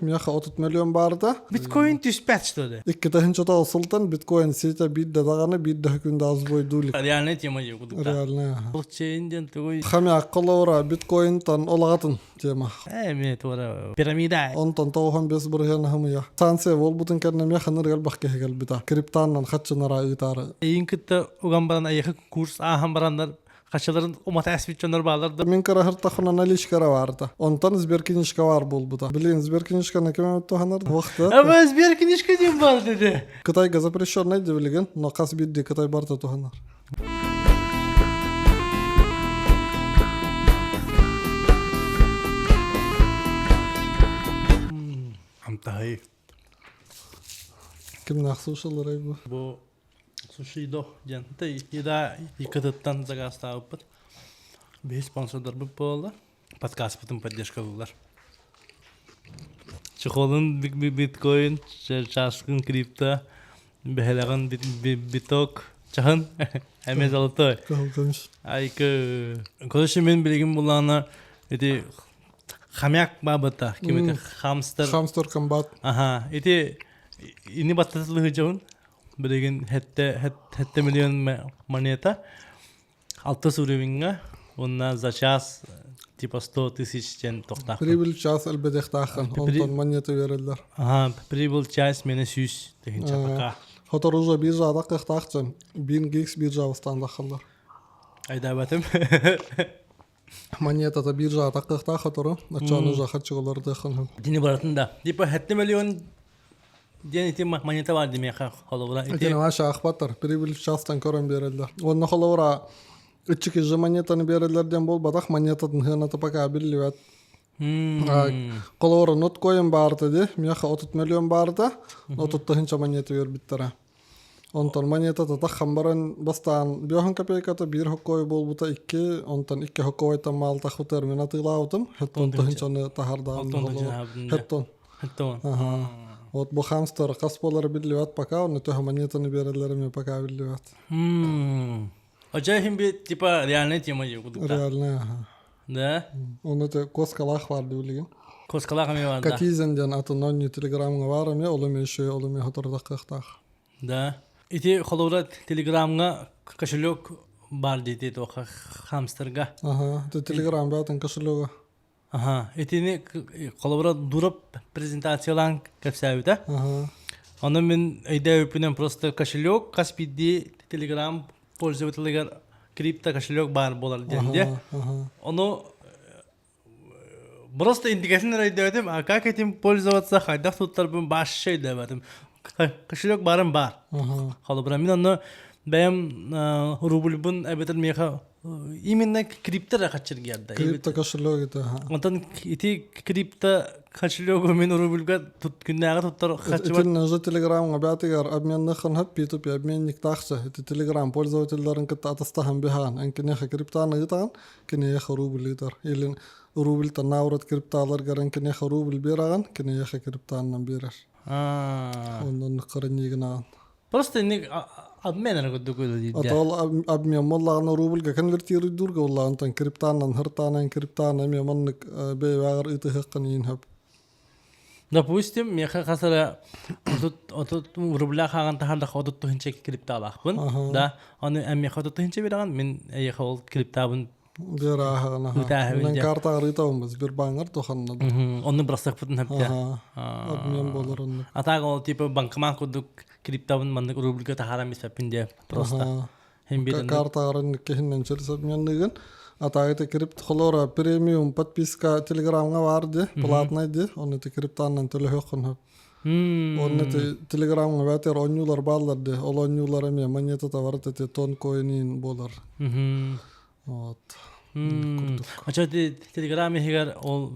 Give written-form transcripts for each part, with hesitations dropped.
Миэхэ 30 миллион баарда. Биткоин түспэт что ли? 2009 сылтан биткоин ситэ биирдэ даҕаны биирдэ күндэ сбойдуу илик. Реальная тема дии кудукта. Реальная. Блокчейн диэн тугуй? Хомяк холобура биткоинтан олаҕатын тема. Эми туора пирамида. Онтон 95 бырыһыан аһымыйа. Санкция буолбутун кэннэ миэхэ ныр элбэх киһи кэлбитэ. Криптаннан хаччынара ыытаары. Эйин кытта уган баран айыхы курс ааһан бараннар хачыларын умата эспит дьоннор баалар да. Мин кыраһыртахпына наличкара баарда. Онтон сберкнижка бар буолбута. Билигин сберкнижканы ким эмит туһанар? Вахта. Ама сберкнижка диэн баар dedi. Кытайга запрещенный дии билигин, но хас биирдии Кытай барыта туһанар. Амтаһай. Кимнээх сушиларай бу? Бу Сушидо диэн еда иккититтэн заказтаабыппыт. Биһи спонсордарбыт буолла. Подкастпытын поддержкалыылар. Чехолун биткоин, часкын крипто, бэһэлэҕин биток, чаһын эмиэ золотой. Айкы. Короче, мен билигин булаана ити хомяк баабыта, ким ити хамстер. Хамстер комбат. Ага, ити ини баттатылыһы дьон билигин 7 миллион монета 6 уровеньга уонна за час типа 100 тысяч диэн тохтаахпын. Прибыль час элбэдиэхтааххын, онтон монета берэллэр. Ага, прибыль час мене сүүс тыһыынча пока. Хотор уже биржада кыахтаахчын, BingX биржа бастаандаххаллар. Айдаабатым. Монетата биржа атаккыахтаах хотору, оччоон уже харчыгалардыаххын. Дини баратын да. Типа 7 миллион диэн ити монета бар димиэхэ холобура. Итини Маша ахпаттар, прибыль частан көрөн береллер. Онно холобура иччики же монетаны береллер диэн буолбатах, монетатын сыаната пока биллибэт. Холобура ноткоин баарта ди, миэхэ 30 миллион баарта, 30 тыһынча монета бербиттара. Онтон монета таххан баран бастаан биоһун копейката биир хоккой буолбута икки, онтон икки хоккойтан маалтахпытыгар мин атыылаабытым. Хеттон тыһынчаны таһардаан Хеттон. Хеттон. Ага. Вот бу хамстер хас буолара биллибэт пока, онно төһө монетаны биэрэллэрэ эмиэ пока биллибэт. Оча иһин би типа реальная тема дии кудукта. Реальная, ага. Да? Оны те коскалаах бар дии билигин. Коскалаах эмиэ бар да. Катизен диэн атын онньу телеграмҥа бар эмиэ, ол эмиэ еще ол эмиэ хотордоххохтаах. Да. Ити холобура телеграмҥа кошелек бар диэти туохха хамстерга. Ага, это телеграм баатын кошелега. Аха, итини холобура дурап презентациялаан кэпсээбитэ. Ага. Ону мин өйдөөбүппүнэн просто кошелек хас биирдии телеграм пользователыгар крипто кошелек баар буолар диэн дии. Ону просто индикатын эрэ өйдөөтүм, а как этим пользоваться, хайдах туттарбын вообще өйдөөбөтүм. Кошелек баарын баар. Холобура мин онно бэйэм рубльбун эбэтэр миэхэ именно крипто эрэ хаччыргиарда. Крипто кошелек это. Онтон ити крипто кошелегу мин рубльга тут күннээҕи туттар хаччыбар. Итиннэ уже телеграмҥа бээтигэр обменныхын хөп P2P обменник тахса. Ити телеграм пользователларын кытта атастаһан биһаан. Эн киниэхэ криптаны ыытаҕын, киниэхэ рубль ыытар. Или рубльтан наоборот крипталаргар эн киниэхэ рубль биэрэҕин, киниэхэ криптаннан биэрэр. Онон хранигнаан. Просто инник обмен эрэ курдук үлэлиир. Ата ол обмен буоллаҕына рубльга конвертируйдуурга буоллаҕына криптанан хыртаанан криптаан эмиэ маннык бэйбээҕэр ыытыһыаххын иин хөп. Допустим, миэхэ хас эрэ 30 рубля хааҕан таһардах 30 тыһыынча крипталаахпын. Да, аны эмиэхэ 30 тыһыынча бирэҕин, мин эйиэхэ ол криптабын Биэрааһаҕын аха. Картаҕар ыытабын Сбербааҥҥар туханна да. Онну бырастахпытын хөптө. Обмен болар оннук. А так ол типа банкомат курдук криптабын маннык рубльга таһааран биспэппин диэ просто. Картаҕарын киһиннэн через обменныгын. А так это крипт холора премиум подписка телеграмҥа бар ди, платный ди, оны те криптаннан төлөһөххүн хөп. Онно те телеграмҥа бээтэр онньуулар бааллар ди, ол онньуулар эмиэ монета барыта те тон коинин болар. Вот. Очо телеграм иһигэр ол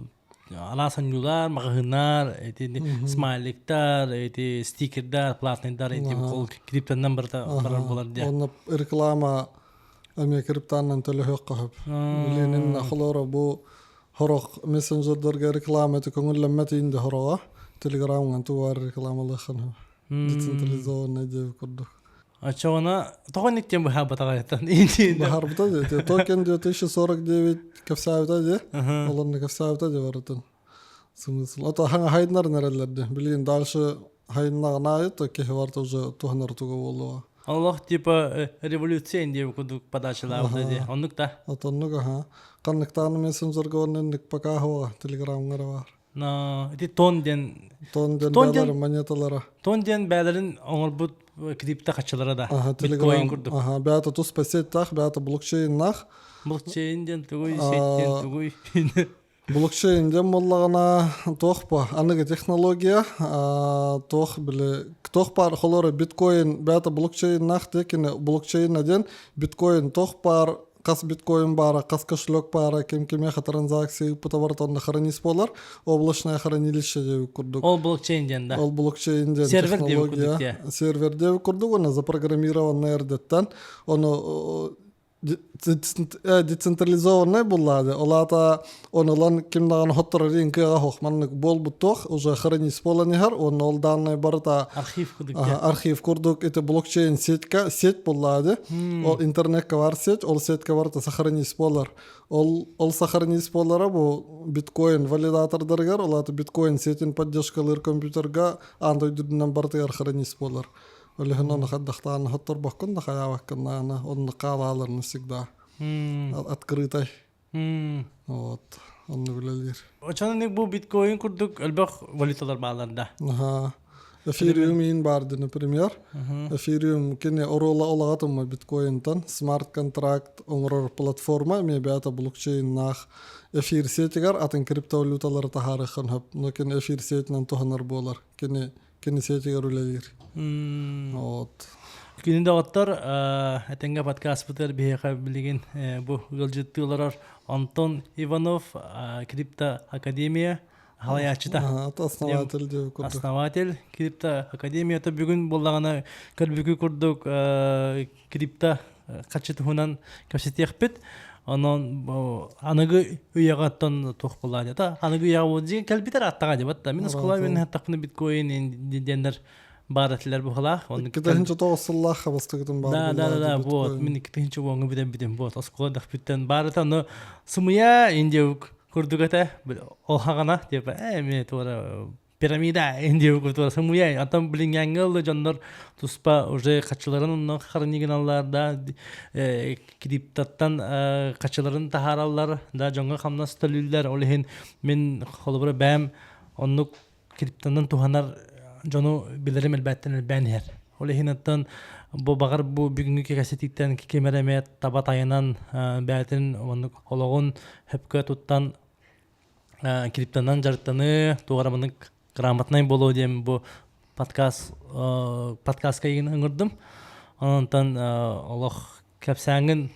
араас анньуулар, маҕаһыыннар, эти смайликтар, эти стикердар, платныйдар, эти ол криптаннан барыта барар буолар диye. Онно реклама эмиэ криптаннан төлөһүөххэ сөп. Билигин холоро бу хорох мессенджердерге реклама эти көҥүллэммэт иинде хороҕо телеграмҥа тугар рекламалыаххын сөп. Децентрализованный диэбит курдук. Оччоҕуна тоҕо инник диэн быһаарбатаҕайтан Быһаарбыта дии. Токен 2049 кэпсээбитэ дии. Олорно кэпсээбитэ дии барытын. Смысл. Ото хаҥа хайнар нэрэллэрди. Билигин дальше хайыннаҕына аайы то киһи барыта уже туһанар туга буолуо. Олох типа революция диye курдук подачалаабыта дии. Оннук да. Отоннук аха. Ханныктааны мессенджерга оннук пока хуа телеграмҥа бар. Но ити тон диэн Тон диэн бээлэр монеталара. Тон диэн бээлэрин оҥорбут крипто хаччылара да. Аха, телеграм курдук. Аха, бэйэтэ туспа сеттаах, бэйэтэ блокчейннаах. Блокчейн диэн тугуй, сет диэн тугуй? Блокчейн диэн буоллаҕына туох бу аныгы технология туох били туох баар холоро биткоин бэйэтэ блокчейннаах диэкини блокчейна диэн биткоин туох баар хас биткоин баара хас кошелек баара ким кимиэхэ транзакция ыыппыта барыта онно хранись буолар облачное хранилище диэбит курдук ол блокчейн диэн да ол блокчейн диэн сервер диэбит курдук сервер диэбит курдук уонна запрограммированный эрдэттэн ону децентрализованный буллаады. Ол аата оны ылан ким даҕаны хотторор кыаҕа суох маннык буолбут туох уже хранись буолан иһэр уонна ол дааннай барыта архив курдук архив курдук это блокчейн сетька сеть буллаады. Ол интернетка бар сеть, ол сетька барыта сохранись буолар. Ол ол сохранись буолара бу биткоин валидатордарыгар, ол аата биткоин сетин поддержкалыыр компьютерга аан дойдутунан барытыгар хранись буолар. Олиһин ону хаддахтаан хотторбоккун да хайаабаккын даҕаны онно хаалааларын всегда открытай. Вот онно үлэлиир. Очонник бу биткоин курдук элбэх валюталар баалар да. Аха. Эфириум иин барды, например. Эфириум кини оруола олаҕатымма биткоинтан смарт-контракт оҥорор платформа эмиэ бэйэтэ блокчейннаах эфир сетигэр атын криптовалюталары таһаарыаххын сөп. Но кини эфир сетинэн туһанар буолар. Кини Кини сетигэр үлэлиир. Вот. Күнү доҕоттор, этэҥҥэ подкастпытыгар биһиэхэ билигин бу ыалдьыттыы олорор Антон Иванов, Крипто Академия халайааччыта. Основатель диэбит курдук. Основатель Крипто Академията бүгүн буоллаҕына көрбүкү курдук крипто хаччы туһунан кэпсэтиэхпит. Онон аныгы үйэҕэ оттон туох буоллаа диэта. Аныгы үйэҕэ бу дьиҥ кэлбитэр аттаҕа дебат да. Мин оскуола мен хаттахпына биткоин диэннэр баар этилэр бухалаах. 2009 сыллаах хабастыгытын баар. Да, да, да, да, вот. Мин 2010 бүтэн бүтэн вот. Оскуола дахпыттан баар это, но сымыйа индия курдук этэ. Ол хаҕана, типа, э, туора пирамида диэбит курдук сымыйа антон билиҥҥээҥҥэ ылла дьоннор туспа уже хаччыларын онно харынигиналлар да криптаттан хаччыларын таһаараллар да дьоҥҥо хамнас төлүүллэр ол иһин мин холобура бэйэм оннук криптанан туһанар дьону билэрим элбээттэн элбээн иһэр ол иһин оттон бу баҕар бу бүгүҥҥү кэкэсэтииттэн ким эрэ эмиэ таба тайанан бэйэтин оннук олоҕун сөпкө туттан криптонан дьарыктаныы туох эрэ маннык грамотнай буолуо диэн бу подкаст подкастка игин ыҥырдым онтон олох кэпсээҥҥин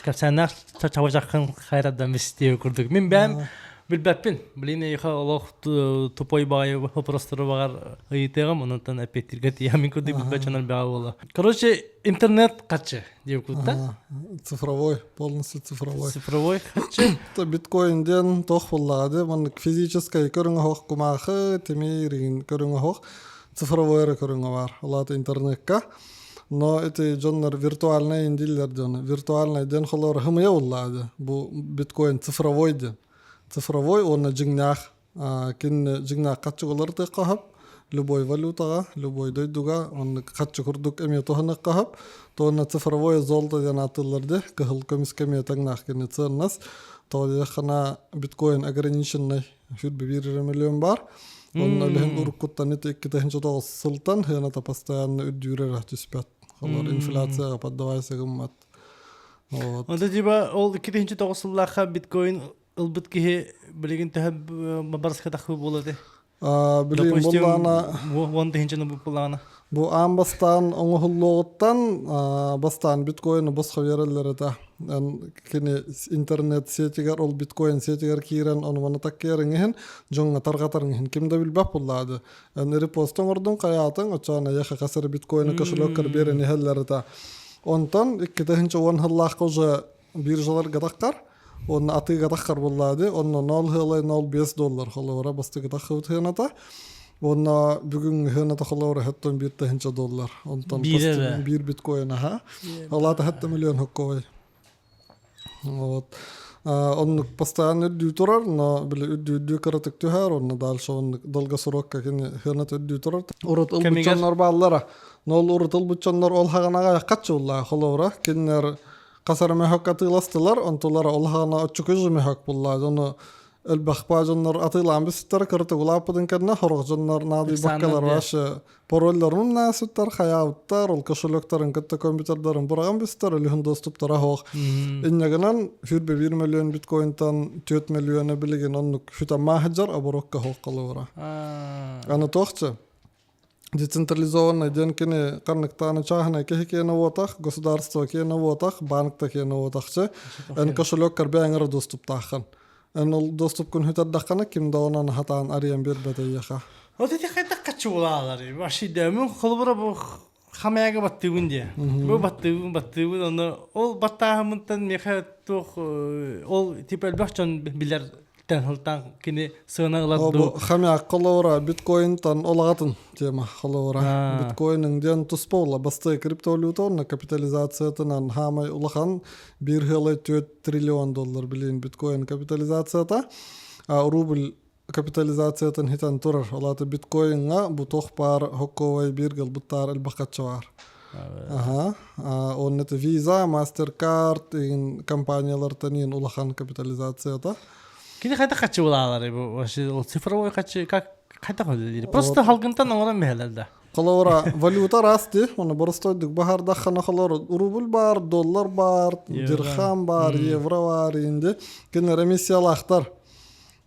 кэпсээннээх чабачаххын хайрадан бистиэ курдук мин бэйэм билбэппин блин эйиэхэ олох тупой баҕайы вопростары баҕар ыйытыаҕым онтон эппиэттииргэ тиийэммин курдук билбэт дьон элбэҕэ буолла короче интернет хаччы диэбиккуттан Цифровой, полностью цифровой. Цифровой хаччы. То биткоин диэн туох буоллаҕа дии маннык физическэй көрүҥэ оһох кумаахы тимир көрүҥэ оһох цифровой эрэ көрүҥэ баар ол аата интернекка но эти дьоннор виртуальный дииллэр дьону виртуальный диэн холобур хымыйа буоллаҕа дии бу биткоин цифровой диэн цифровой уонна дьиҥнээх Кинини дьиҥнээх хаччы уларытыахха сөп. Любой валютаҕа, любой дойдуга оннук хаччы курдук эмиэ туһаныахха сөп. Туонна цифровое золото диэн ааттыыллар дии. Кыһыл көмүскэ эмиэ таҥнаах кини ценность. Тоҕо диэтэххинэ биткоин ограниченный сүүрбэ биир эрэ миллион баар. Онно үлэһин уруккуттан ити 2009 сылтан сыаната постоянно үрдүүр эрэ түспэт. Холор инфляцияҕа поддавайся гыммат. Вот. Онто типа ол 2009 сыллаахха биткоин ылбыт киһи билигин төһө барыска тахыы буолла ти? Билигин буллаана уон тыһыынчаны буллаана. Бу аан бастаан оҥоһуллуоҕуттан бастаан биткоины босхо биэрэллэр этэ. Кини интернет сетигэр ол биткоин сетигэр киирэн ону маны таккыйарыҥ иһин дьоҥҥо тарҕатарыҥ иһин ким да билбэт буллаады. Эн репост оҥордуҥ хайаатыҥ оччоон эйиэхэ хас эрэ биткоины кошелеккар биэрэн иһэллэр этэ. Онтон 2010 сыллаахха уже биржаларга таххар уонна атыыга таххар буоллаады онно нол ыалай нол биэс доллар холобура бастакы таххыбыт сыаната уонна бүгүҥҥү сыаната холобура хэттон биир тыһыынча доллар онтон биир биткоин аха алаата хэтте миллион хокковай вот. Оннук постоянно үрдүү турар, но били үрдүү кыратык түһэр, онно дальше оннук долгосрокка кини хыанат үрдүү турар. Урут ылбыт дьоннор бааллара. Но ол урут ылбыт дьоннор ол хаҕанаҕа хаччы уллаа холобура. Кинилэр хас эрэ мөһөк атыыластылар, онтулара ол хаҕана оччукуй же мөһөк буллаа. Дьону элбэх баа дьоннор атыылаан бүсүттэр кыратык улааппытын кэннэ хорох дьоннор наадыйбаккалар вообще парольларын наасыттар хайаабыттар ол кошелектарын кытта компьютердарын быраҕан бүстэр өлүһүн доступтара суох инньэ хүрбэ биир миллион биткоинтан 4 миллиона билигин оннук хүтаммаа сылдьар оборокка суох холобура аны туохча децентрализованный диэн кини ханныктааны чааһынай киһи киэнэ буотах государство киэнэ буотах банк да киэнэ буотахчы эн кошелеккар бэйэҥ доступтааххын эн ол доступкун хүтэрдэххинэ ким да онон хатаан арыйан биэрбэт эйиэхэ. Вот эти хайдах качуулаалар вообще мин холобура бу хамайга баттыыбын диэ бу баттыыбын баттыыбын ону ол баттааһыммыттан миэхэ туох ол типа элбэх дьон билэр тэн кини сыана ылар дуу хамяк холобура биткоинтан олаҕатын тема холобура биткоиның диэн туспа буолла бастыы криптовалюта уонна капитализациятынан хаамай улахан биир ыалай 4 триллион доллар билин биткоин капитализацията рубль капитализациятын хитэн турар ол аата биткоиҥҥа бу туох баар хокковай биир гылбыттаар элбэх бар Аха. Онно это Visa, MasterCard игин компаниялартан иин улахан капитализацията. Кини хайдах хаччы булаалар бу вообще ол цифровой хаччы как хайдах үлэлиир? Просто халгынтан оҥорон биһэлэр да. Холобура валюта раз ди, оны боростойдук баһардаххана холор рубль бар, доллар бар, дирхам бар, евро бар инди. Кинилер эмиссиялаахтар.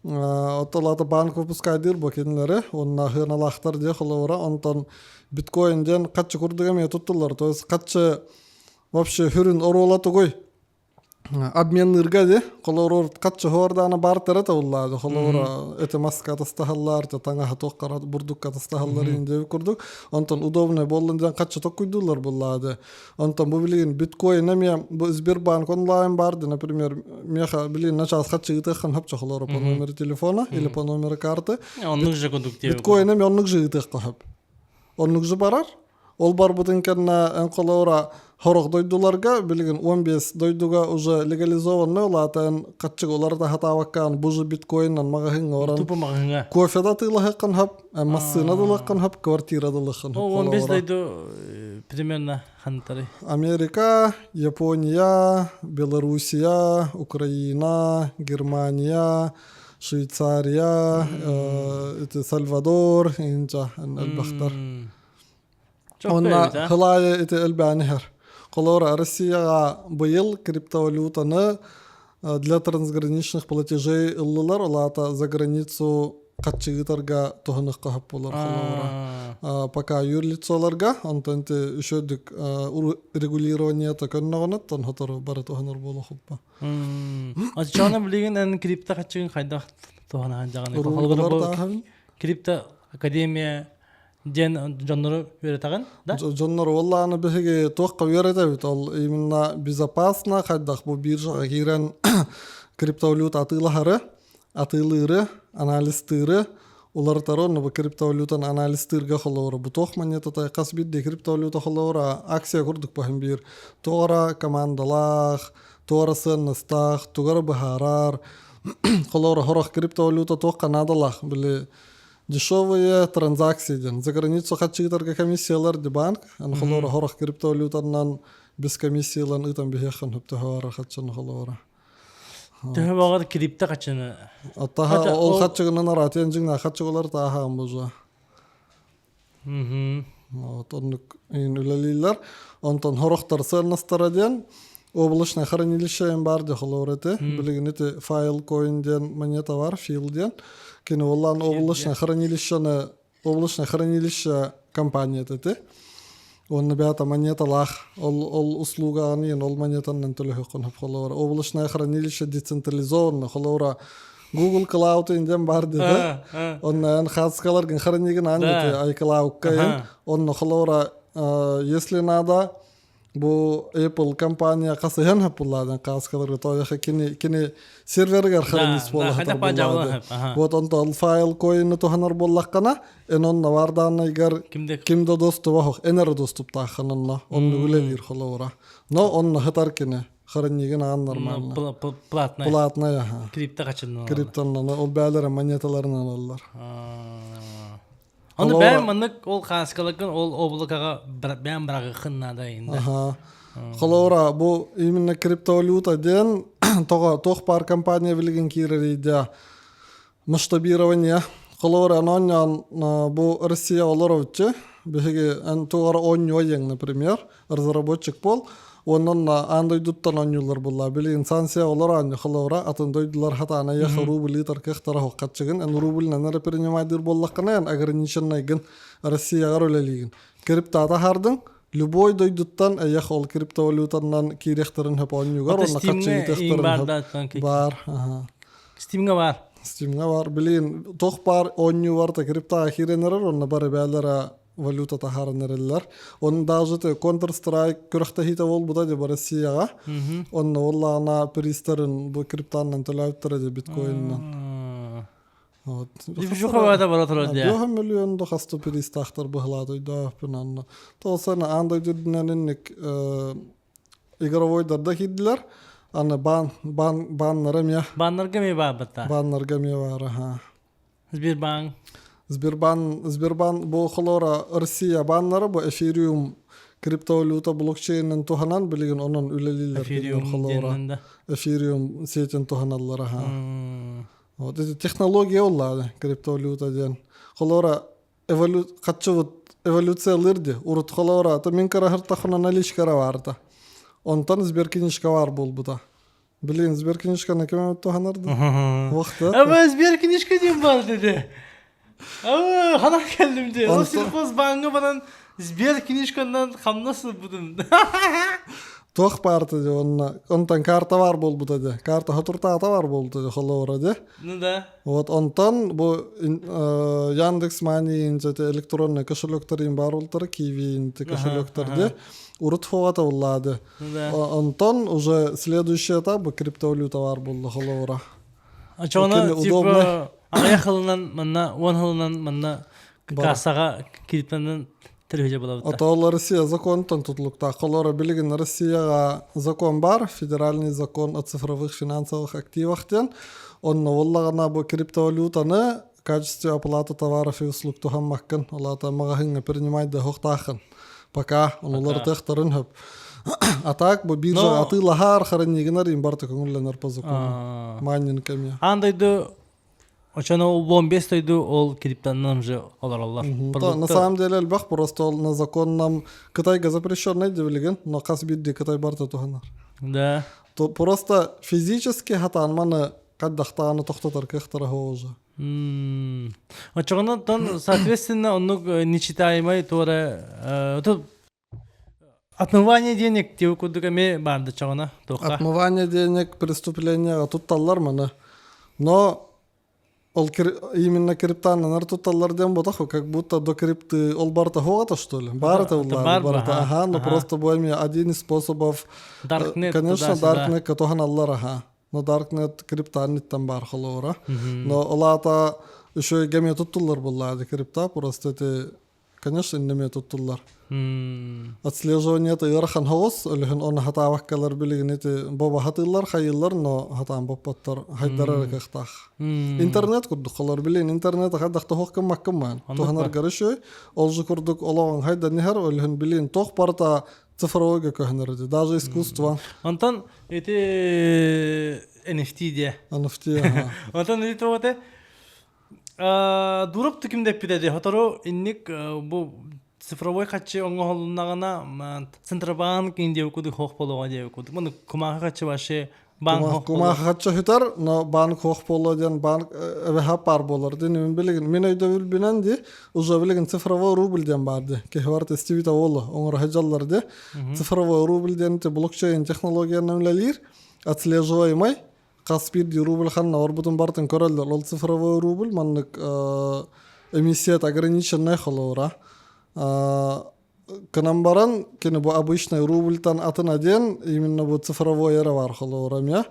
Оттолата банк выпускайдыр бу кинилери, онна хыналаахтар дии холобура, онтон биткоин диэн хаччы курдук эмиэ туттуллар. То есть хаччы вообще хүрүн оруола тугуй? Обменныырга ди холобур хаччы хоордаана бартера табыллаады холобура эти маска атастаһаллар те таҥаһа туоххара бурдукка атастаһаллар индиэби курдук онтон удобный буоллун диэн хаччы токкуйдууллар буллаады онтон бу билигин биткоин эмиэ бу Сбербанк онлайн барды например меха билигин начаас хаччы ыытыаххан хапча холобура по номеру телефона или по номеру карты. Оннук же курдук биткоин эмиэ оннук же ыытыахха хөп оннук же барар. Ол барбытын кэннэ эн холобура сорох дойдуларга билигин 15 дойдуга уже легализованный улаатан хаччыга уларыта сатаабаккаан бу же биткоиннан маҕаһыыҥҥа баран Тупо маҕаһыыҥҥа. кофе да атыылаһыаххын сөп, массыына да ылыаххын сөп, квартира да ылыаххын сөп Ол 15 холобура. дойду примерно хантары. Америка, Япония, Белоруссия, Украина, Германия, Швейцария, это Сальвадор, инча элбэхтэр. Онно хылаайы ити элбээн иһэр. Холобура, Россияҕа быйыл криптовалютаны для трансграничных платежей ыллылар, ол аата за границу хаччы ыытарга туһаныахха сөп буолар холобура. Пока юрлицоларга, онтон ити үчүгдүк регулированиета көннөҕүнэ, оттон сотору бары туһанар буолуохуппа. Оччоҕуна билигин эн крипто хаччыгын хайдах туһанаһын дьаҕаны? Холобура, крипто академия диэн дьоннору үөрэтэҕин да? Дьоннору уоллааны биһиги туохха үөрэтэбит ол именно безопасно хайдах бу биржаҕа киирэн криптовалюта атыылаһары, атыылыыры, анализтыыры, уларытары онно бу криптовалютаны анализтыырга холобура бу туох монетата хас биирдии криптовалюта холобура акция курдук баһын биир туора командалаах, туора сыаннастаах, тугара быһаарар холобура сорох криптовалюта туохха наадалаах били дешевые транзакции диэн за границу хаччыытарга комиссиялар ди банк аны холоро хорох криптовалютанан без комиссиялан ыытан биһиэххин хөптөһө хаччыны холоро Төһө баҕар крипто хаччыны Аттаха ол хаччыгынан араатыан дьиҥнэ хаччыгылар тааһаан бужа. Вот оннук үлэлииллэр. Онтон хорохтор сыаннастара диэн облачное хранилище бар де холоор эти. Билигин ити Filecoin диэн монета бар, фил диэн. Кини оллан облачное хранилищены облачное хранилище компания эти. Онно бята монеталаах ол ол услугааны ол монетанан төлөһөккөн хөп холоора. Облачное хранилище децентрализованно холоора Google Cloud инден бар деди. Онно эн хаскаларгын хранигин ан дети iCloud-ка онно холоора если надо бу Apple компания хасыһан хаппулладан кааскаларга тояха кини кини сервергер хранить буоллахтар буоллаады. Вот онто Filecoin туханар буоллаххана эн онно вардаанайгар ким да доступа хох энер доступтааххананна онну үлэлиир холоора. Но онно хытар кини. Хранигин аан нормально. Платная. Платная, аха. Крипто качыннан. Криптоннан ол бээлere монеталарынан алаллар. Оны бэйэм маннык ол хааскалыкын ол облакаҕа бэйэм быраҕыаххын наада инде. Аха. Холобура, бу именно криптовалюта диэн тоҕо туох баар компания билигин киирэр идея масштабирование. Холобура, онон бу Россия олоровчу биһиги эн тугар оонньуойеҥ, например, разработчик бол, онон аан дойдуттан оонньуулар булла. Билигин санкция олор оонньу холобура, атын дойдулар хатаана яха рубль ыытар кыахтара хоккатчыгын, эн рубльнан эрэ принимайдыыр буоллаххына, эн ограниченнайгын Россияҕар үлэлиигин. Криптата хардың, любой дойдуттан эйэх ол криптовалютанан киириэхтэрин хөп оонньуугар, онно хаччы ыытыахтарын хөп бар. Steam'га бар. Steam'га бар. Билигин туох бар оонньуу бар та криптаға киирэн эрэр, онно бары бээлэрэ валюта таһааран эрэллэр. Онно даже Counter Strike күрэхтэһиитэ буолбута дии Россияҕа. Онно уоллаҕына призтарын бу криптаннан төлөөбүттэрэ дии биткоинынан. Вот. Движуха бара турар дии. 5 миллион да хаста призтаахтар быһылаат өйдөөхпүн анна. Тоосана аан дойду үрдүнэн инник игровойдар да киирдилэр. Аны баан баан бааннара эмиэ. Бааннарга эмиэ баарбыта. Бааннарга эмиэ баар аха. Сбербанк. Сбербанк, Сбербанк бу холоро Россия бааннара бу эфириум криптовалюта блокчейнин туһанан билигин онон үлэлииллэр Эфириум холоро. Эфириум сетин туһаналлар аха. Вот это технология оллаады криптовалюта диэн. Холоро эволю хаччыбыт эволюциялыыр урут холоро то мин карахыртахына наличкара барда. Онтон сберкнижка бар буолбута. Блин, сберкнижканы ким туһанарды? Вахта. Ama сберкнижка диэн бар dedi. Ama хана келдим де. Ол сельхозбанга баран сберкнижканан хамнас ылбытым. Туох баарта де онна онтон карта бар буолбута де. Карта хатуртаата бар буолбута де холобура де. Ну да. Вот онтон бу Яндекс Мани электронный кошелектар бар болтар, Киви кошелектар де. Урут хуата уллады. Онтон уже следующий этап бу криптовалюта бар булду холобура. Ачона типа аҕыйах хылынан манна уон хылынан манна кассаҕа кириптанан телевизор булабыта. Ото ол Россия законтан тутулуктаах. Холора билигин Россияҕа закон бар, федеральный закон о цифровых финансовых активах диэн. Онно буоллаҕына бу криптовалютаны в качестве оплаты товаров и услуг туһаммаккын, ол аата маҕаһыыҥҥа принимать да уохтааххын. Пока онулар тыахтарын хөп. А так бу биржа атыылаһар хараннигинар им барта көҥүллэнэр по закону. Майнинг эмиэ. Аан дойду Очоно 15 дойду ол криптаннан уже олороллор. На самом деле элбэх просто ол на законном Кытайга запрещенный дебилген, но хас биирдии Кытай барта туһанар. Да. То просто физически хатаан маны хайдахтааны тохтотор кыахтара уже. Очоҕуна тон соответственно оннук нечитаемый туора отмывание денег диэбит курдук эмиэ баар чоҕуна туохха. Отмывание денег преступление тутталлар маны. Но ол именно криптаннар тутталлар диэн ботах как будто до крипты ол барыта хуоҕата что ли? Барыта уллаары барыта аха, но просто бу эмиэ один из способов Даркнет конечно Даркнет туһаналлар аха. Но Даркнет криптанниттан бар холобура. Но ол аата еще геме туттуллар буллаады крипта просто эти конечно иннеме туттуллар. Отслеживание это ыарахан хоҕус, өлүһүн оны хатаабаккалар билигин ити боба хатыыллар, хайыыллар, но хатаан боппоттор хайдар эрэ кыахтаах. Интернет курдук холор билигин интернет хайдах туһуох гыммаккын маан. Туһанаргар үчүгэй, ол же курдук олоҕуҥ хайдан иһэр, өлүһүн билигин туох барыта цифровойга көһөнөр ити, даже искусство. Онтон ити NFT диэ. NFT, аха. Онтон ити туох этэ? Дуруп түкүм дэппитэ дии. Сотору инник бу цифровой хаччы оҥоһулуннаҕына Центробанк диэбит курдук хоох буолуоҕа диэбит курдук. Маны кумааҕы хаччы вообще банк хоох Кумааҕы хаччы сүтэр, но банк хоох буолуо диэн банк эбэһэ паар буолар диэн мин билигин мин өйдөбүлбүнэн ди уже билигин цифровой рубль диэн баар ди. Киһи барыта истибитэ буолуо оҥоро сылдьаллар ди. Цифровой рубль диэн блокчейн технологиянан үлэлиир, отслеживаемый хас биирдии рубль ханна барбытын барытын көрөллөр. Ол цифровой рубль маннык эмиссията ограниченная холобура. Кынан баран кини бу обычный рубльтан атын диэн именно бу цифровой эрэ бар холобура эмиэ.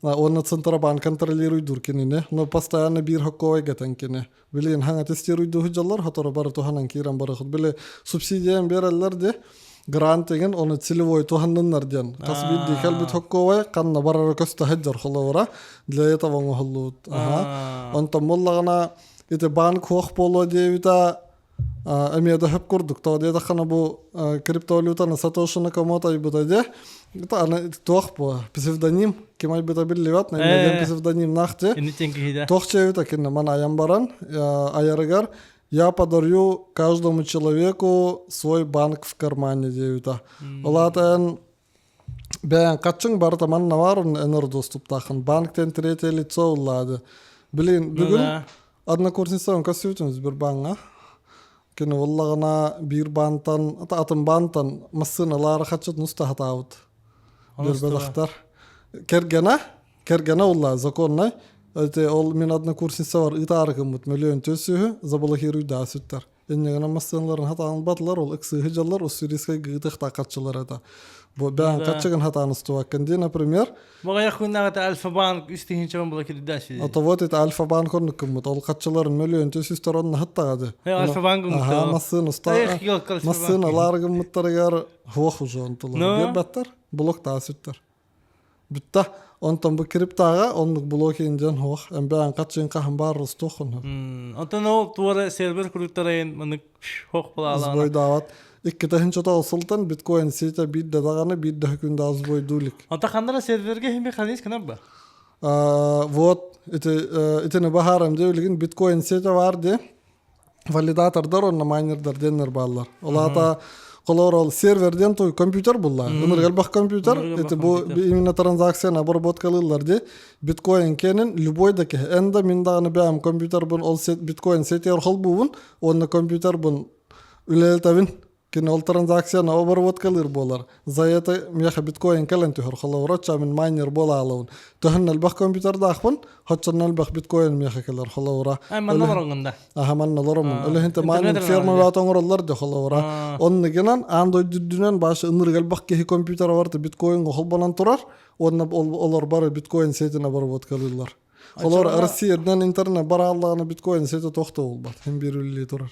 Уонна Центробанк контролируйдуур кинини. Но постоянно биир хоккой гэтэн кини. Билигин хаҥа тестируйдуу сылдьаллар, сотору бары туһанан киирэн барыхыт. Били субсидиян берэллэр де. Грант деген оны целевой туһанныннар диэн. Хас биирдии кэлбит хоккуобай ханна барара көстө сылдьар холобура для этого оҥоһуллубут. Аха. Онтон буоллаҕына ити банк хуох буолуо диэбитэ эмиэ да хөп курдук. Тоҕо диэтэххинэ бу криптовалютаны Сатоши Накамото айбыта дии. Аны туох бу псевдоним ким айбыта биллибэт, диэн псевдонимнаах дии. Туох чэбитэ кинини ман айан баран айарыгар Я подарю каждому человеку свой банк в кармане диэбитэ. Ол аата эн бэйэҥ хаччыҥ барыта манна баар эн доступтааххын. Банк-тен третье лицо уллаады. Блин, бүгүн однокурсницам көссүбүтүм Сбербанҥа. Кини буоллаҕына биир баантан, атын баантан массыыналаары хаччытын уста сатаабыт. Биэрбэтэхтэр. Кэргэнэ Кэргэнэ улла законнай. Это ол мин однокурсница бар ытаары гыммыт мөлүөн төссүһү заблокируйдаа сүттэр. Иннигинэн массыыналарын хатаан батылар ол ыксыыһы дьаллар уссурийскай гыытых такаччылар это. Бу бээн каччыгын хатаан устубаккын дии, например. Моҕайах күннээҕитэ Альфа-банк үс тыһыынчабын блокируйдаа сүдэ. А то вот это Альфа-банк оннук гыммыт. Ол хаччыларын мөлүөн төссүстэр онно хаттаҕады. Альфа-банк Аха, массыын уста. Массыыналар гыммыттарыгар хуох уже онтулар. Биэрбэттэр, блоктаа сүттэр. Бүтта. Онтон бу криптаҕа оннук блокин диэн суох. Эмбээн хаччыын хаһан баар устуоххун. Онтон ол туора сервер куруттарайын маннык хох булаалаана. Сбойдаабат. Икки тыһыынча сылтан биткоин сиэтэ биир да даҕаны биир да күндэ сбойдуу илик. Онтон ханнара серверге хими ханыс гынар ба? Вот ити итини баһаарам дии билигин биткоин сиэтэ бар дии. Валидатордар уонна майнердар диэннэр бааллар. Ол аата холоор ол сервер диэн туй компьютер булла. Ынырык элбэх компьютер. Это бу именно транзакцияны обработкалыыллар дии. Биткоин кэнин любой да киһи. Эн да мин даҕаны бэйэм компьютербун ол биткоин сетигэр холбуубун уонна компьютербун үлэлэтэбин. Кини ол транзакцияны обработкалыыр буолар. За это миэхэ биткоин кэлэн түһэр. Холобура, оччо мин майнер буола аалабын. Төһөн элбэх компьютердаахпын, оччонон элбэх биткоин миэхэ кэлэр. Холобура. Ай, манна олороҥҥун да. Аха, манна олороммун. Өлөһүнтэ майнинг ферма баат оҥороллор да холобура. Онно гынан аан дойду үрдүнэн башы ынырык элбэх киһи компьютера барыта биткоинга холбонон турар. Уонна олор бары биткоин сетин обработкалыыллар. Холобура, Россиянан интернет барааллаҕына биткоин сети тохтобулбат. Хим биир үлэлии турар.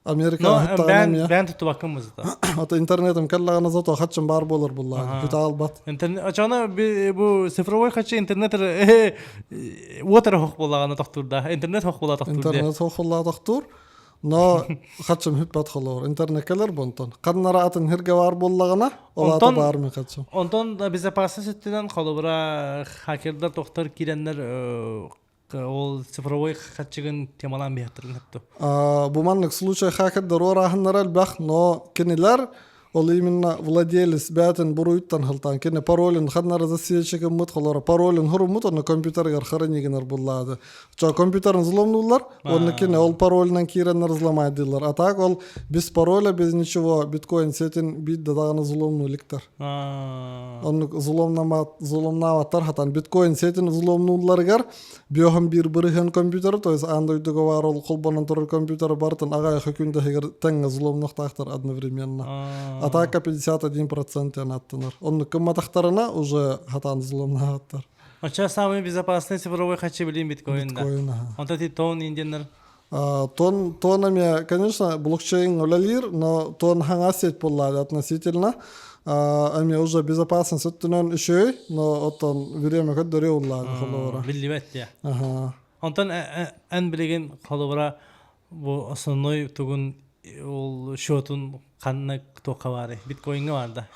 Америка бээн бээн туттубаккын бузата. Ото интернетим келлаҕына зато хаччым баар буолар буллаҕа. Бүтэ албат. Интернет очоно бу цифровой хаччы интернет уотар хох буоллаҕына тохтуурда. Интернет хох буола тохтуур. Интернет хох буола тохтуур. Но хаччым хүппат холоор. Интернет келер бонтон. Каннара атын хирге бар буоллаҕына, ол ата бар ми хаччым. Онтон безопасность өттүнэн холобура хакердар тохтор киирэннэр ол цифровой хаччыгын темалаан биһаттырын хөптө. Бу маннык случай хакердар уорааһыннара элбэх, но кинилэр ол именно владелец бээтин буруйуттан хылтаан кини паролин ханнара засечигыммыт холоро паролин хуруммут онно компьютерыгар хранигинер буллаады. Чо компьютерин взломнулар, онно кини ол паролинан кииреннер взломайдылар. А так ол без пароля, без ничего биткоин сетин биир да даҕаны взломну иликтер. Оннук взломнаабаттар хатан биткоин сетин взломнуулларыгар биоһон биир бырыһыан компьютер, то есть аан дойдуга баар ол холбонон турар компьютер бартын аҕай күндэһигэр тэҥҥэ взломнуохтаахтар одновременно. Атака 51% аттанар. Оннук кымматахтарына уже хатан взломнаабаттар. Оча самый безопасный цифровой хачы билин биткоин да. Биткоин, ага. Онто ти тон индианнар Тон, тонами, конечно, блокчейн үлэлиир, но тон хаҥас сеть буоллаҕа относительно. Эми уже безопасность өттүнэн үчүгэй, но оттон время көрдөрүө уллаҕа холобура. Биллибэт дии. Аха. Онтон эн билигин холобура бу основной тугун ол счетун ханна туохха баарый? Биткоиҥҥа баар да?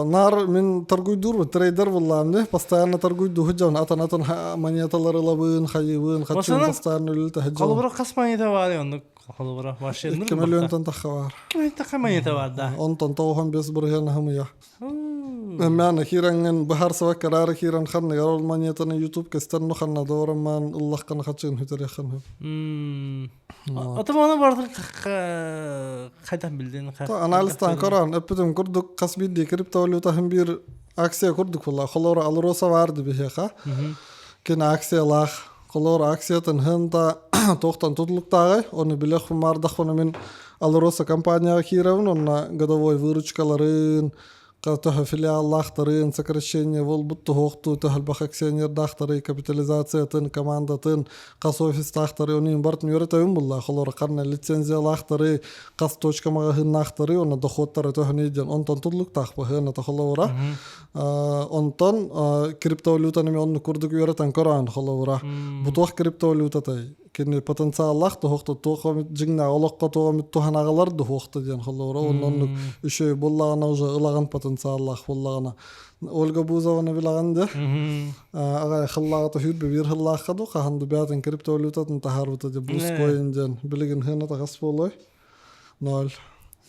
Наар мин торгуйдуурбун, трейдер буллаам дии. Постоянно торгуйдуу сылдьабын. Атын-атын монеталары ылабын, хайыыбын, хаччыбын постоянно үлэлэтэ сылдьабын. Холобура хас монета баарый оннук холобура вообще 2 миллионтан тахха баар. 2 миллион тахха монета бар да. Онтон 95 бырыһыан аһымыйа. Мээнэ киирэҥҥин быһаарсыбакка араары киирэн ханныгар ол монетаны YouTube кестен ну ханна доҕоруммаан ыллаххына хаччыгын сүтэриэххин сөп. Отом ону барытын хайдан билдин? Анализтан көрөн, эппитим курдук хас биирдии криптовалютаһын биир акция курдук буолла. Холобура Алроса баар биһиэхэ. Кини акциялаах. Холобура акциятын хын да туохтан тутулуктааҕый, ону билэх баардахпына мин Алроса компанияҕа киирэбин, онно годовой выручкаларын, Төһө филиаллаахтарын, сокращение буолбут туһуохтуу, төһө элбэх акционердаахтары, капитализациятын, командатын, хас офистаахтары, онуйун бартын үөрэтөбүн булла. Холор ханна лицензиялаахтары, хас точка маҕаһыыннаахтары, онно доходтары төһөнүй диэн онтон туллуктаах баһыана тохоловура. Онтон криптовалютаны онну курдук үөрэтэн көрөөн холобура. Бу туох криптовалютатай? Кини потенциаллаах туһуохта туох эмит дьиҥнээх олоххо туох эмит туһанаҕалар дуһуохта диэн холобура онно оннук үчүгэй буоллаҕына уже ылаҕын потенциаллаах буоллаҕына Ольга Бузованы билэҕин дии аҕай хыллааҕыта сүүрбэ биир хыллаахха ду хаһан ду бээтин криптовалютатын таһаарбыта дии бускоин диэн билигин хыына тахас буолуой ноль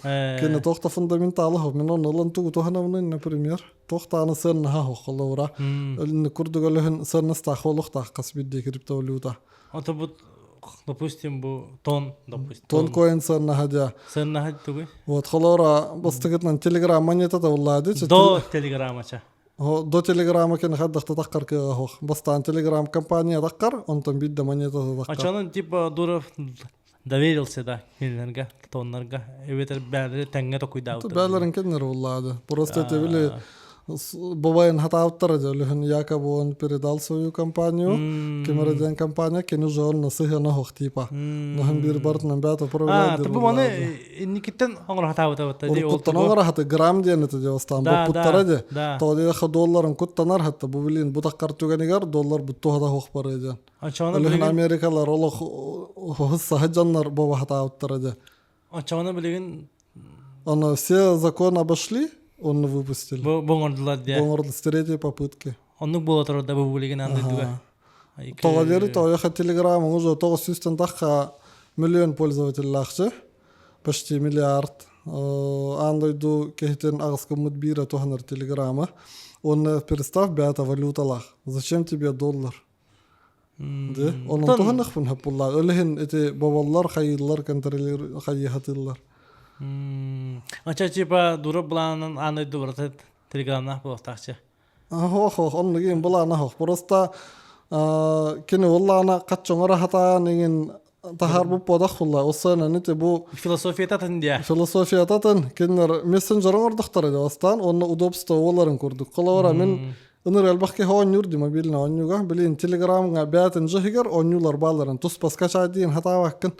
Кини туох да фундаменталы мин онно ылан тугу туһанабын например туох даҕаны сыаннаһа холобура курдук өлөһүн сыаннастаах буолуохтаах хас биирдии криптовалюта Ото бу, допустим, бу тон, допустим. Тон коин сыаннаһа дьа. Сыаннаһа тугуй? Вот холора бастыгытынан телеграм монета табыллаады. До телеграммача. До телеграмма кен хаддахта таққар кыға хоқ. Бастан телеграм компания таққар, онтон бидде монета таққар. Ачанын типа Дуров доверился да кинилерге, тоннарга. Эбэтэр бээлери тэҥҥэ токуйдаабыттар. Бээлерин кеннер буллаады. Просто это били Бабайын хатаабыттара дьэ Лүһүн якобы он передал свою компанию ким компания кини уже он сыһыана хох типа ноһун биир бартынан бээтэ управляет бу маны инникиттен оҥоро хатаабыта Уруккуттан оҥоро хаты грамм диэн это дьэ боппуттара дьэ тоҕо диэхэ долларын куттанар хатта бу билин бу таххар түгэнигэр доллар буттуһата хох бары дьэн Лүһүн Америкалар олох саһы дьоннор боба хатаабыттара дьэ Оччоҕуна билигин Оно все закон обошли, он выпустили. Бу оҥордулар диэ. Оҥордулар с третьей попытки. Оннук буола турар да бу билигин аан дойдуга. Тоҕо диэри тоҕо Телеграм уже тоҕус сүүстэн тахха миллион пользователлаахчы. Почти миллиард. Аан дойду киһитин аҕыс гыммыт биирэ туһанар Телеграмы. Уонна представь бэйэтэ валюталаах. Зачем тебе доллар? Дьэ, онон туһаныахпын сөп буоллаҕа. Ол иһин ити боболлор, хайыыллар, контролер хайыһатыыллар. Ача типа дура былаанын аан дойду барыта телеграмнаах буолуохтаахчы. Ох, ох, оннук иин былаана ох. Просто кини уллаана хаччоҥор хатаан иҥин таһаарбыт буодах булла. Осуонан ити бу Философията атын диэ. Философията атын. Кинилэр мессенджер оҥордохторо дии бастаан уонна удобство буоларын курдук. Холобура мин ыныр элбэх киһи оонньуур дии мобильный оонньууга. Билигин телеграмҥа бэйэтин дьиһигэр оонньуулар баалларын туспа скачать диэн хатаабаккын.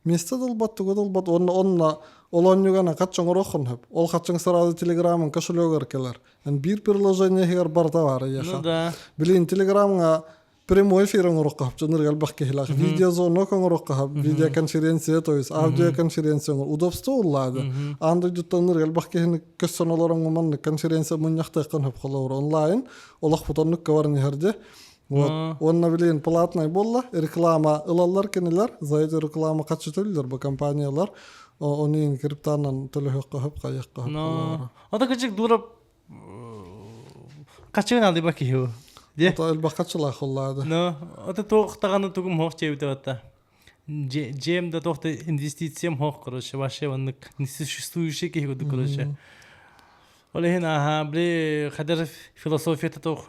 Месте да ылбат, тугу да ылбат. Уонна онно ол оонньуугана хачча оҥоруоххун сөп. Ол хаччаҥ сразу телеграмын кошелегар кэлэр. Эн биир приложение иһигэр барыта баар эйиэхэ. Ну да. Билигин телеграмҥа прямой эфир оҥоруохха сөп дьоннор элбэх киһилээх видеозвонок оҥоруохха сөп видеоконференция то есть аудиоконференция удобство уллаады аан дойдуттан элбэх киһини көссөн олорон маннык конференция мунньахтыаххын сөп холобур онлайн олохпут оннукка баран иһэр дьэ вот уонна билигин платный буолла реклама ылаллар кинилэр за эту рекламу хаччы төлүүллэр бу компаниялар оны криптанан төлөһүөххэ сөп хайыахха сөп Ото кычык дура Качыгын алыба киһи Де. Ото элбэх хачылаах уллаады. Но ото туох даҕаны тугум хоох диэбитэ батта. Дьиэм да туох да инвестициям хоох короче вообще оннук несуществующий киһи курдук короче. Ол иһин аха били хадер философията туох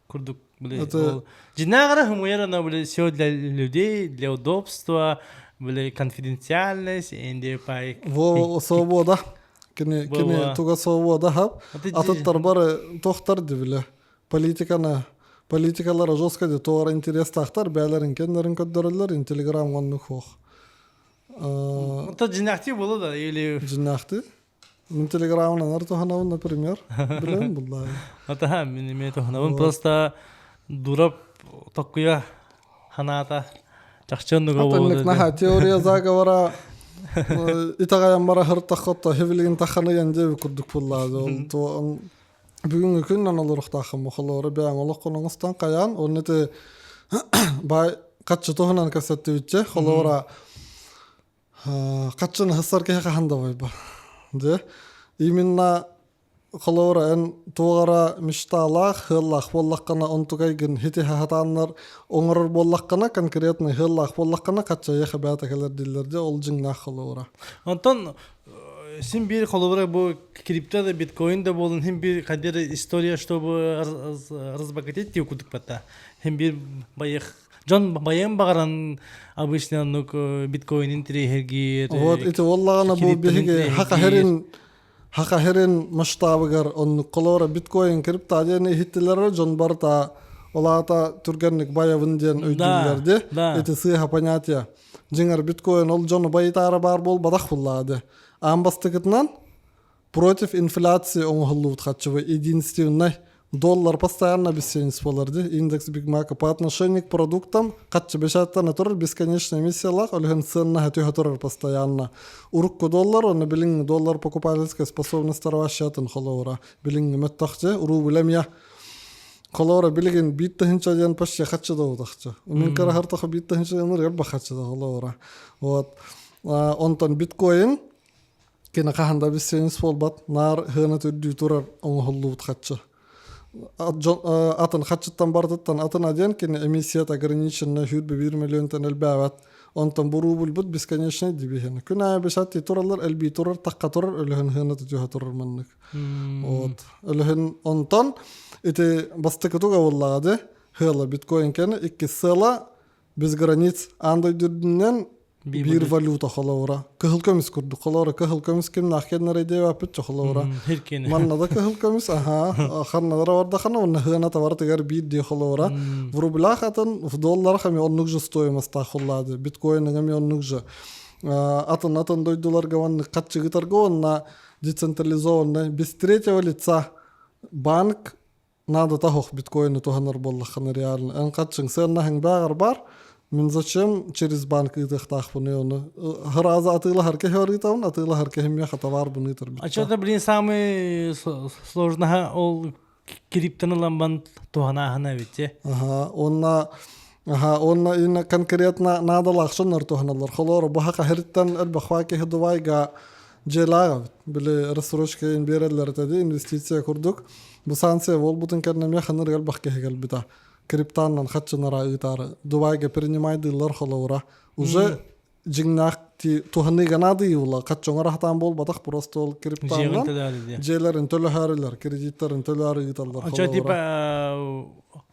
курдук били ол дьиннээҕэр хымыйар ана били все для людей для удобства били конфиденциальность инде пай Во свобода Кини кини туга свобода хап. Атыттар бары тохтар дибиле. Политиканы политикалара жестко де тоғар интерестахтар бәлерин кеннерин көддөрөллөр интелеграм оннук хох. Это дьиннээхтии буолла да или Дьиннээхтии. Мин телеграмынан ар туһанабын, например. Билем буллаа. Атаха мин эмиэ туһанабын просто дурап токкуйа ханаата чахчы оннуга буолуо наха теория заговора итэҕэйэн бара сырыттаххотто хивилигин тахханыйан диэби курдук буоллаа бүгүҥҥү күннэн олоруохтааххын холоору бэйэҥ олоххун оҥостон хайаан уонна ити баай хаччы туһунан кэпсэттибитчэ холобура хаччыны сыссар киһи хаһан да бойба дьэ именно Холобура, эн туох эрэ мечталаах, сыаллаах буоллаххына, онтукайгын хитиһэ сатааннар оҥорор буоллаххына, конкретный сыаллаах буоллаххына, хаччайыах эбээтэ кэлэр дииллэр дьэ, ол дьиҥнээх холобура. Онтон син биир холобура бу крипто да биткоин да буолун син биир хайдах история чтобы разбогатеть диye курдук батта. Син биир байых дьон байыан баҕаран обычно оннук биткоинин тириэһэргиир Вот ити буоллаҕына бу биһиги хаха херин. Саха сирин масштабыгар оннук холобура биткоин крипто диэн иһиттилэр дьон барыта ол аата түргэнник байабын диэн өйдүүллэр ди. Ити сыыһа понятие. Дьиҥэр биткоин ол дьону байытаары баар буолбатах буллаады. Аан бастакытынан против инфляции оҥоһуллубут харчыбы единственный доллар постоянно обесценится буолар ди. Индекс Биг Мака по отношению к продуктам харчы бешаттан турар бесконечная эмиссиялаах өлүһүн ценнаһа түһэ турар постоянно. Урукку доллар, онно билиҥ доллар покупательская способностара вообще атын холобура. Билиҥ мөттөхче, рубль эмиэ холобура билигин биир тыһынча диэн почти хаччы да утахчы. Мин кыраһар биир тыһынча диэн ырыгар бахаччы да холобура. Вот. Онтон биткоин Кини хаһан да обесценец буолбат, наар сыана үрдүү турар оҥоһуллубут хаччы. Атын хаччыттан барытыттан атын диэн кини эмиссията ограниченная сүүрбэ биир миллионтан элбээбэт. Онтон бу рубльбут бесконечный дибиһин. Күн аайы бесатти тураллар, элбии турар, тахха турар, өлөһүн сыаната түһэ турар маннык. Вот. Өлөһүн онтон ити бастакы туга буоллаҕа дии, сыала биткоин кэнэ иккис сыала без границ аан дойду үрдүнэн биир валюта холобура кыһыл көмүс курдук холобура кыһыл көмүс кимнаах кэннэрэй диэбэппит холобура манна да кыһыл көмүс аха ханналара бардахана уонна сыаната барытыгар биир дии холобура в рублях атын в долларах эми оннук же стоимостаах холлаады биткоин эми оннук же атын атын дойдуларга маннык хаччыгытарга уонна децентрализованный без третьего лица банк наадата суох биткоины туһанар буоллаххына реально эн хаччыҥ сыаннаһыҥ бааҕар баар мин зачем через банк ыытыахтаахпыный ону сразу атыылаһар киһи ыытабын атыылаһар киһи миэхэ товарбын ыытар А что-то блин самый сложного ол кириптен ылан туһанааһына эбит Аха, уонна аха, уонна инна конкретно наадалаах соннор туһаналлар. Холоор бу хака хириттен элбэх киһи Дубайга дьиэлээх били рассрочка биэрэллэр этэ инвестиция курдук. Бу санкция буолбутун кэннэ эмиэ ханнык элбэх киһи кэлбитэ. Криптаннан хаччынара ыытаары. Дубайга принимайдыыллар холобура. Уже дьиҥнээх туһаныыга наадыйыылла хаччоҥор хатаан буолбатах просто ол криптаннан дьиэлэрин төлөһөрүлэр кредиттарын төлөөрү ыыталлар Очо типа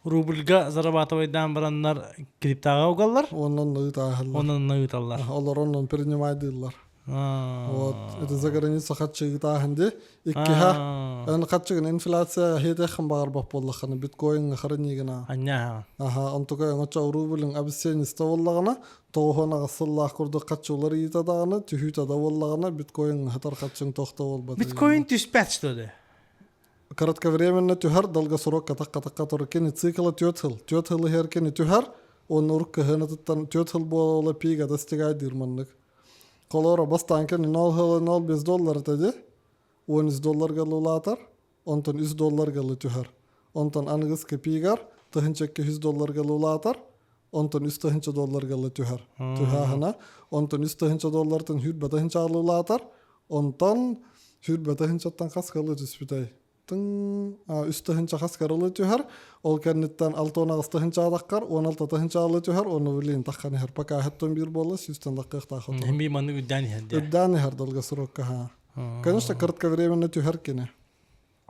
рубльга зарабатывайдаан бараннар криптаҕа угаллар онон ыытааһыллар онон ыыталлар олор онон принимайдыыллар Вот, это за граница хаччыгытааһын ди. Иккиһэ, эн хаччыгын инфляция хиэтэххин баҕарбат буоллаххына, биткоиҥҥа хранигына. Анньаа. Аха, онтука оҥочо рубльын обесценится буоллаҕына, тоҕуһун аҕыс сыллаах курдук хаччылар ыйыта даҕаны, түһүүтэ да буоллаҕына, биткоиҥҥа хатар хаччыҥ тохто буолбат. Биткоин түспэт что ли? Кратковременно түһэр, долгосрок катах-катахха турар. Кини цикла түөрт сыл. Түөрт сыл иһэр кини түһэр, уонна урук кыһынатыттан түөрт сыл буола-буола пига достигайдыыр маннык. Холобура, бастаан кэннэ 0,05 доллар этэ дии. 13 долларга улаатар, онтон 3 долларга түһэр. Онтон аныгыс копейгар 1200 долларга улаатар, онтон 3000 долларга түһэр. Түһээһинэ. Онтон 3000 доллартан 100 улаатар, онтон 100 хас кылы түспүтэй? Тыҥ үс тыһыынча хас карылы түһэр, ол кэнниттэн 6 тыһыынча адаккар, 16 тыһыынча алы түһэр, уонна блин таххан иһэр. Пока хэттон биир буолла, сүүстэн лаккыахтаах оту. Хими маннык үрдээн иһэр дии. Үрдээн иһэр долгосрокка ха. Конечно, кратковременно түһэр кини.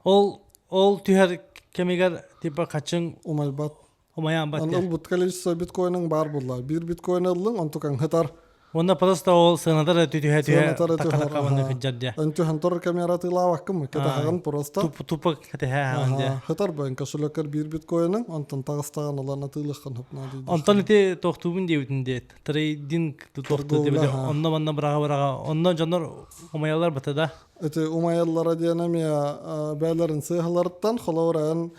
Ол ол түһэр кэмигэр типа хачың умайбат. Умайаан бат. Аны ылбыт количество биткоиның бар булла. Бир биткоин ыллың, онтукаң хытар. Онно просто ол сыанатар түһэ түһэ такка манна кыджар дия. Эн түһэн камера тылаабаккым, кэтаһагын просто. Тупа кэтэһэ дия. Хытар бен кошелекер бир биткоиның, онтон тагыстаган алан атыылыххан хопна дейди. Онтон ити тохтуубун диэбитин диэт. Трейдинг тохту диэбит. Онно манна быраға быраға. Онно дьоннор умаялар бата да. Ити умаяллара диэн эмиэ бээлэрин сыыһаларыттан холобура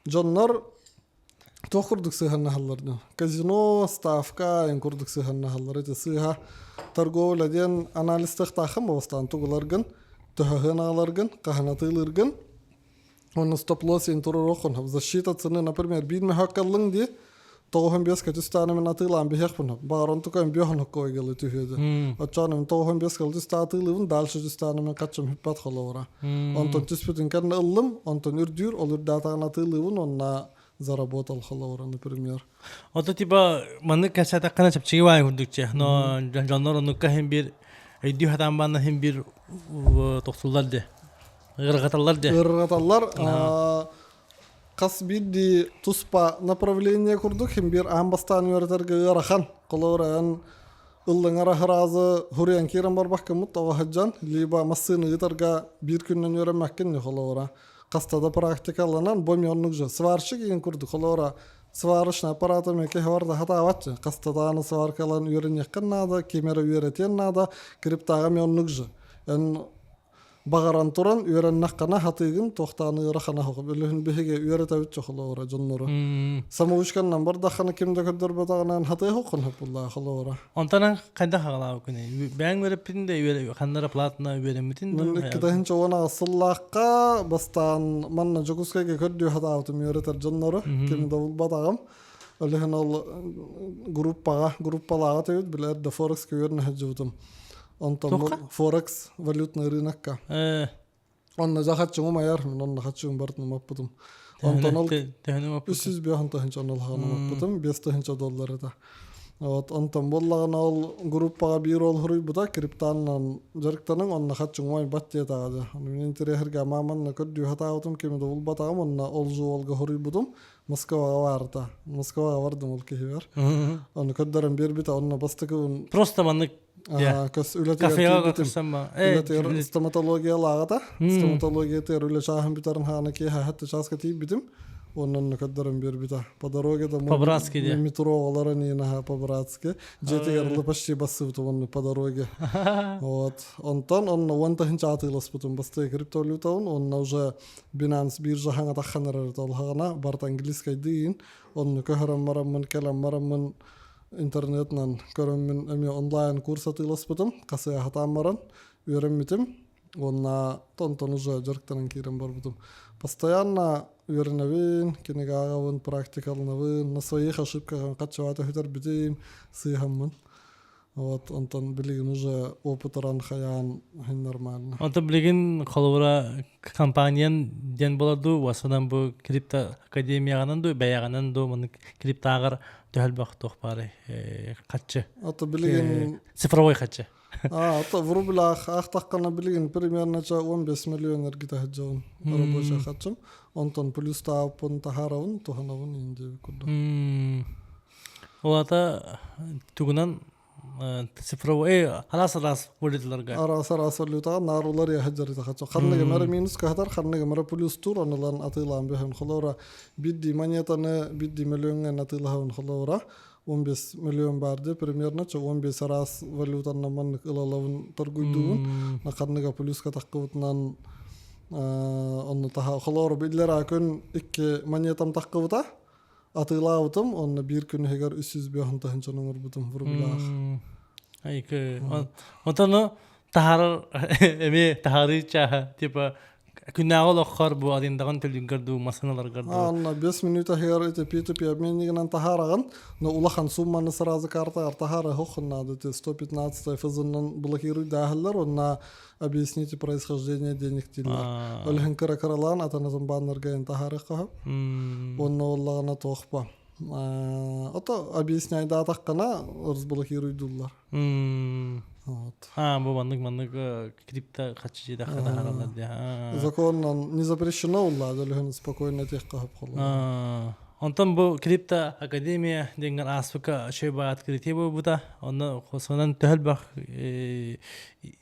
дьоннор Туох курдук сыһыаннаһаллар дуу? Казино, ставка эн курдук сыһыаннаһаллар. Ити сыыһа торговля диэн анализтыахтааххын бастаан тугуларгын, төһөһүн аҕаларгын, хаһан атыылыыргын. Уонна стоп-лосс иһин туруоруоххун. Защита цены, например, биир мөһөөккө ыллыҥ дии, тоҕуһун биэскэ түстээни мин атыылаан биһиэхпин. Баҕар онтука биэһин хоккой гылы түһүөдү. Оччоҕуна мин тоҕуһун биэскэ түстэ атыылыыбын, дальше түстээни мин хаччым хүппэт холобура. Онтон түспүтүн кэннэ ыллым, онтон үрдүүр, ол үрдээтаҕын атыылыыбын уонна заработал холобура, например. Ото типа маннык кэпсээтэххинэ чэпчэки баай курдук но дьоннор оннукка иһин биир өйдүү сатаан баанна иһин биир тохсуллар де ыарырҕаталлар де ыарырҕаталлар хас биирдии туспа направление курдук хим биир аан бастаан үөрэтэргэ ыарахан холобура эн Ыллыҥар аһыраазы хуруйан киирэн барбаккыммыт тоҕо сылдьан, либо массыына ыытарга биир күнүнэн үөрэммэккин холобура. Хаста да практикаланан бу эмиэ оннук же сварщик игин курдук холобура сварочный аппарата эмиэ киһи барда хатаабатчы. Хаста даҕаны сваркалан үөрэниэххин наада, ким эрэ үөрэтиэн наада, криптаҕа эмиэ оннук же. Эн Баҕаран туран үөрэннэххинэ хатыыгын туохтаан ыарахана суох. Билигин биһиги үөрэтэбит чохолоора дьоннору. Самоучканнан бардаххына ким да көрдөрбөтөҕүнэн хатыа суоххун сөп холоора. Онтон хайдах аҕалаабы күнэ? Бэйэҥ үөрэппитин да ханнара платно үөрэммитин Мин иккитэ уон сыллаахха бастаан манна Дьокуускайга көрдүү хатаабытым үөрэтэр дьоннору. Ким да булбатаҕым. Ол иһин ол группаҕа, группалааҕа тэбит билэр да Форекска үөрэнэ сылдьыбытым. Онтон Форекс валютный рынокка. Онно захаччыҥым айар, мин онно хаччыгым бартын умаппытым. Онтон ол 305 тыһынча онно умаппытым, 5 тыһынча доллар это. Вот, онтон буоллаҕына ол группаҕа биир ол хуруйбута криптаннан дьарыктаныҥ онно хаччыҥ бат диэтэҕэ дьэ. Мин интэриэһиргэ мааманна көрдүү хатаабытым кими да булбатаҕым онно ол жуолга хуруйбутум Москваҕа баарта. Москваҕа бардым ол киһибэр. Ону көрдөрөн биэрбитэ, онно бастакыбын Просто маннык көс үлэтигэр тиийбитим. Үлэтигэр стоматологиялааҕыта. Стоматологиятыгар үлэ чааһын бүтэрин хаана киэһэ хатта чааска тиийбитим. Онон көрдөрөн биэрбитэ. По дороге домой по-братски метро оҕолоро нинаха по-братски. Дьиэтигэр почти бассыбытым онно по дороге. Вот. Онтон онно уон тыһынча атыыласпытым бастакы криптовалютабын. Онно уже Binance биржа хаҥа таххан эрэр толхаҕына барыт английскайдыын онну көһөрөн бараммын кэлэн бараммын интернетынан көрөммүн эмиэ онлайн курс атыыласпытым хасыаһатаан баран үөрэммитим уонна онтон уже дьарыктанан киирэн барбытым постоянно үөрэнэбин кинигэ ааҕабын практикаланабын на своих ошибках хаччыбаата сүтэрбитим сыыһаммын Вот, онтон билигин уже опытыран хайаан хин нормально. Онтон билигин холобура компаниян диэн буолар дуу, уосанан бу крипто академияҕынан дуу, бэйэҕинэн дуу, маны криптааҕар төһөлбөх туох баарый хаччы. Ото билигин цифровой хаччы. А, ото в рублях ахтаххана билигин примерно 15 миллион эргитэ сылдьабын рабочий хаччым. Онтон плюс тааппын таһаарабын, туһанабын инди курдук. Ол аата тугунан цифровой араас-араас валюталарга. Араас-араас валютаҕа наарулар яһа хачо. Ханныгы мара минус каһатар, ханныгы мара плюс тур, онулан атыылаан бөһөн холоора бидди монетаны бидди миллионҥа атыылаһабын холоора 15 миллион барды примерно 15 араас валютанна маннык ылалабын торгуйдугун на ханныга плюска тахкыбытынан онну таха холоора биллер күн икки монетам тахкыбыта Атыылаабытым уонна биир күн иһигэр 305 тыһыынчаны оҥорбутум рублях. Айкы. Онтон таһаарар эмиэ таһаарыы чааһа типа күннээҕи олоххор бу арендаҕын төлүүргэр дуу массыыналаргар дуу. Анна 5 минут иһигэр ити P2P обменнигынан таһаараҕын, но улахан сумманы сразу картаҕар таһаара хоххун надо ити 115 ФЗ-нан блокируйдааһыллар уонна объясните происхождение денег дииллэр. Ол иһин кыра-кыралаан атын-атын бааннарга эн таһаарыахха Уонна буоллаҕына туохпа. Ото объясняйдаатаххына разблокируйдууллар. Вот. А, бу маннык-маннык крипто хаччы дьиэдэххэ таһаараллар диye. Законно не запрещено улла, дөлүһүн спокойно тиэххэ хөп холлор. Онтон бу крипто академия диэҥҥэр ааспыкка үчүгэй открытие буолбута. Онно хосонон төһөлбөх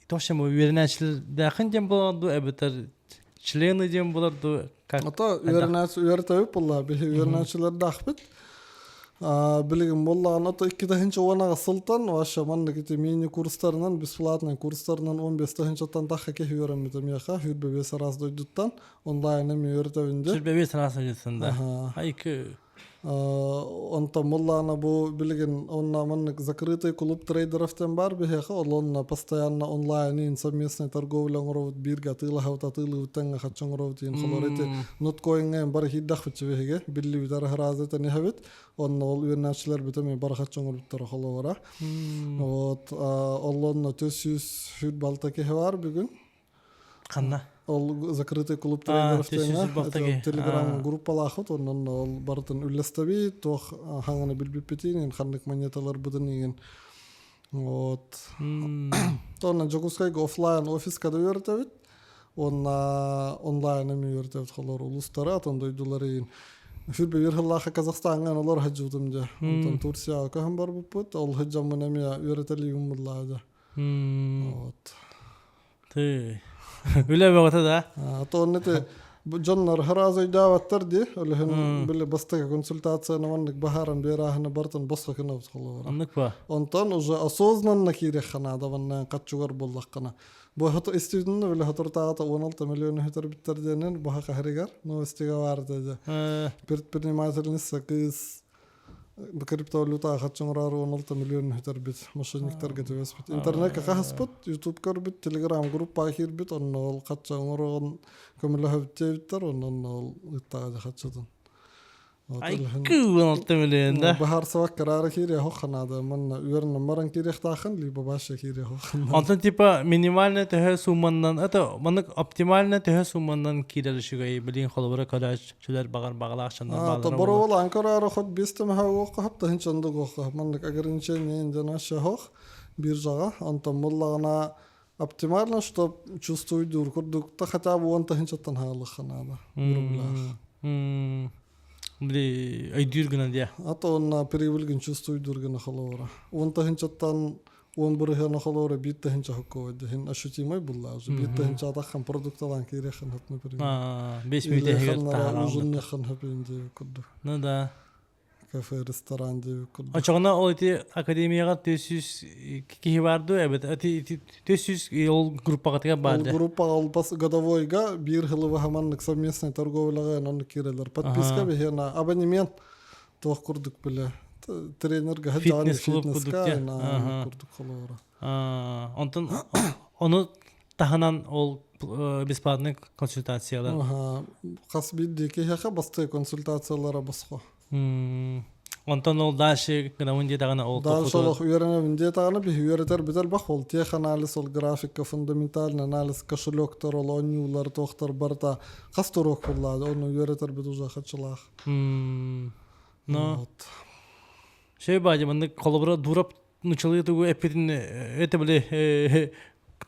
Тош үөрэнээччилэрдээхин диэн буолар дуу эбэтэр члены диэн буолар дуу как Ото үөрэнээччи үөрэтэбит буолла биһи үөрэнээччилэрдээхпит. Билигин буоллаҕына ото 2010 сылтан вообще маннык ити мини-курстарынан бесплатный курстарынан 15 тыһынчаттан тахха киһи үөрэммитэ миэхэ 25 араас дойдуттан онлайн эми үөрэтэбин дии. 25 араас дойдуттан да. Айкы Онтон буоллаҕына бу билигин онно маннык закрытый клуб трейдеров диэн баар биһиэхэ ол онно постоянно онлайн совместная торговля оҥоробут бииргэ атыылаһабыт атыылыыбыт тэҥҥэ хаччы оҥоробут диэн холор ити ноткоиҥҥа бары киирдэхпит биһиги биллибит арахараазы тэниһэбит онно ол үөрэнээччилэрбит эмиэ бары хаччы оҥорбуттара холобура вот ол онно 406 киһи бар бүгүн Ханна? Ол закрытый клуб трейдеров диэҥҥэ телеграм группалаахыт онон ол барытын үллэстэбит туох хаҥаны билбиппитин ханнык монеталарбытын игин вот онно Дьокуускайга офлайн офиска да үөрэтэбит уонна онлайн эмиэ үөрэтэбит холор улуустары атын дойдулары игин. Сүрбэ биир сыллаахха Казахстаҥҥа олор сылдьыбытым дьэ. Онтон Турцияҕа көһөн барбыппыт. Ол сылдьаммын эмиэ үөрэтэлиибин буллаа дьэ. Вот. Ты. Үлэ бөҕөтө да. А то онно ити дьоннор сразу өйдөөбөттөр дии. Өлөһүн били бастакы консультацияны маннык баһааран биэрээһини барытын босхо гынабыт холобура. Оннук ба. Онтон уже осознанно киириэххэ наада манна хаччугар буоллаххына. Бу истибитин били соторутааҕыта 16 миллион өтөрбүттэр диэнин баха хаһырыгар новостига баарда дьэ. Предпринимательница кыыс криптовалюта хаччыҥыраар 16 миллион өтөрбүт мошенниктарга түбэспит. Интернетка хаһыспыт, YouTube көрбүт, Telegram группаҕа киирбит, онно ол хачча оҥороҕун көмөлөһөбүт диэбиттэр, онно ол ыттаҕа хаччытын. Айкы 16 миллион да. Баһарсыбак карара киириэ хохханаада манна үөрэнэн баран киириэхтаахын либо баша киириэ хоххана. Онтон типа минимальная төһө сумманнан это маннык оптимальная төһө сумманнан киирэр үчүгэй билин холобура көрөөччүлэр баҕар баҕалаах чаннар А, то баалара боровол анкарара хот бестем хауоққа хап тахын чанды гоққа маннык ограничение наша хох биржаға онтон муллаҕына оптимально чтоб чувствуй дур курдук та хотя бы он тахын чаттан хаалыхханаада рублях. Били өйдүүр гынан дия. А то онна прибыльгин чувствуйдур гына холовора. Он тахынчаттан он бырыһыана холовора биир тахынча хоккоойда хин ощутимай булла уже биир тахынча атаххан продукталан киирехан хат например. 5 мүнөт иһигэр таһааран ужинныхан хапин диэби курдук. Ну да. Кафе, ресторан диэби курдук. Очоҕуна ол ити академияҕа 400 киһи бар дуо эбит ити 400 ол группаҕытыгар баар Ол группаҕа ол бас годовойга биир хылыбаха маннык совместный торговляҕа оннук киирэлэр. Подписка биһиэнэ абонемент туох курдук биле тренерга фитнес клуб курдук курдук холобура. Онтон ону таһынан ол бесплатный консультациялар. Хас биирдии киһиэхэ бастыы консультациялара босхо. Онтон ол дальше гынабын диэтэҕинэ ол Дальше олох үөрэнэбин диэтэҕинэ биһи үөрэтэр бүтэр бах ол теханализ ол графика фундаментальный анализ кошелектар ол оонньуулар туохтар барыта хас туруок буллаады ону үөрэтэр бит уже хачылаах. Но вот. Шей баадьы маннык холобура дурап нучалыы тугу эппитин это били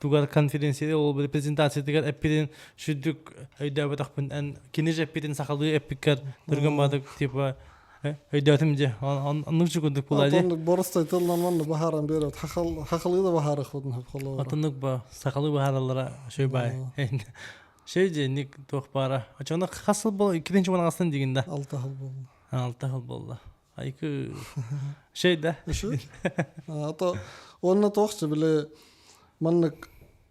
тугар конференция ол били презентациятыгар эппитин сүрдүк өйдөөбөтөхпүн эн кини же эппитин сахалыы эппиккэр түргэн баадык типа өйдөөтүм же оннук чукурдук була ди Оннук боростой тылынан манна баһааран берет хахалыы да баһаарых холобура Отоннук ба сахалыы баһаараллара шөй бай шөй же ник туох баара очоно хас сыл бол иккитинчи уон дигин да алта хыл болла алта хыл болла Айкы шей да. А то онно туохчу били маннык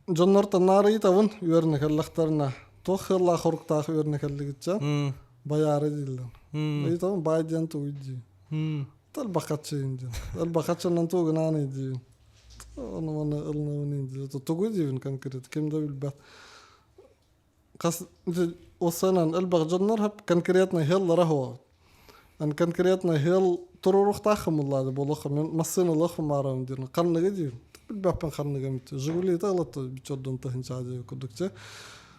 дьоннортон наарыйытабын үөрэнэ кэллэхтэринэ туох сыаллаах хоруктаах үөрэнэ кэллигитчэ байаары дииллэр. Ыйытабын баай диэн тугуй дии. Элбэххаччыйын диэн. Элбэххаччынан тугунаан диибин. Ону маны ылынабын дии. Тугуй диибин конкретно ким да билбэт. Хас осанан элбэх дьоннор хап конкретно хеллара хуа. Ан конкретно хел туруруктаахым буллаады болохо мен массыына лохум баарабын диэн ханныга диир. Билбэппин ханныга мит. Жигули таглатты бичордон тахынчаа курдукча.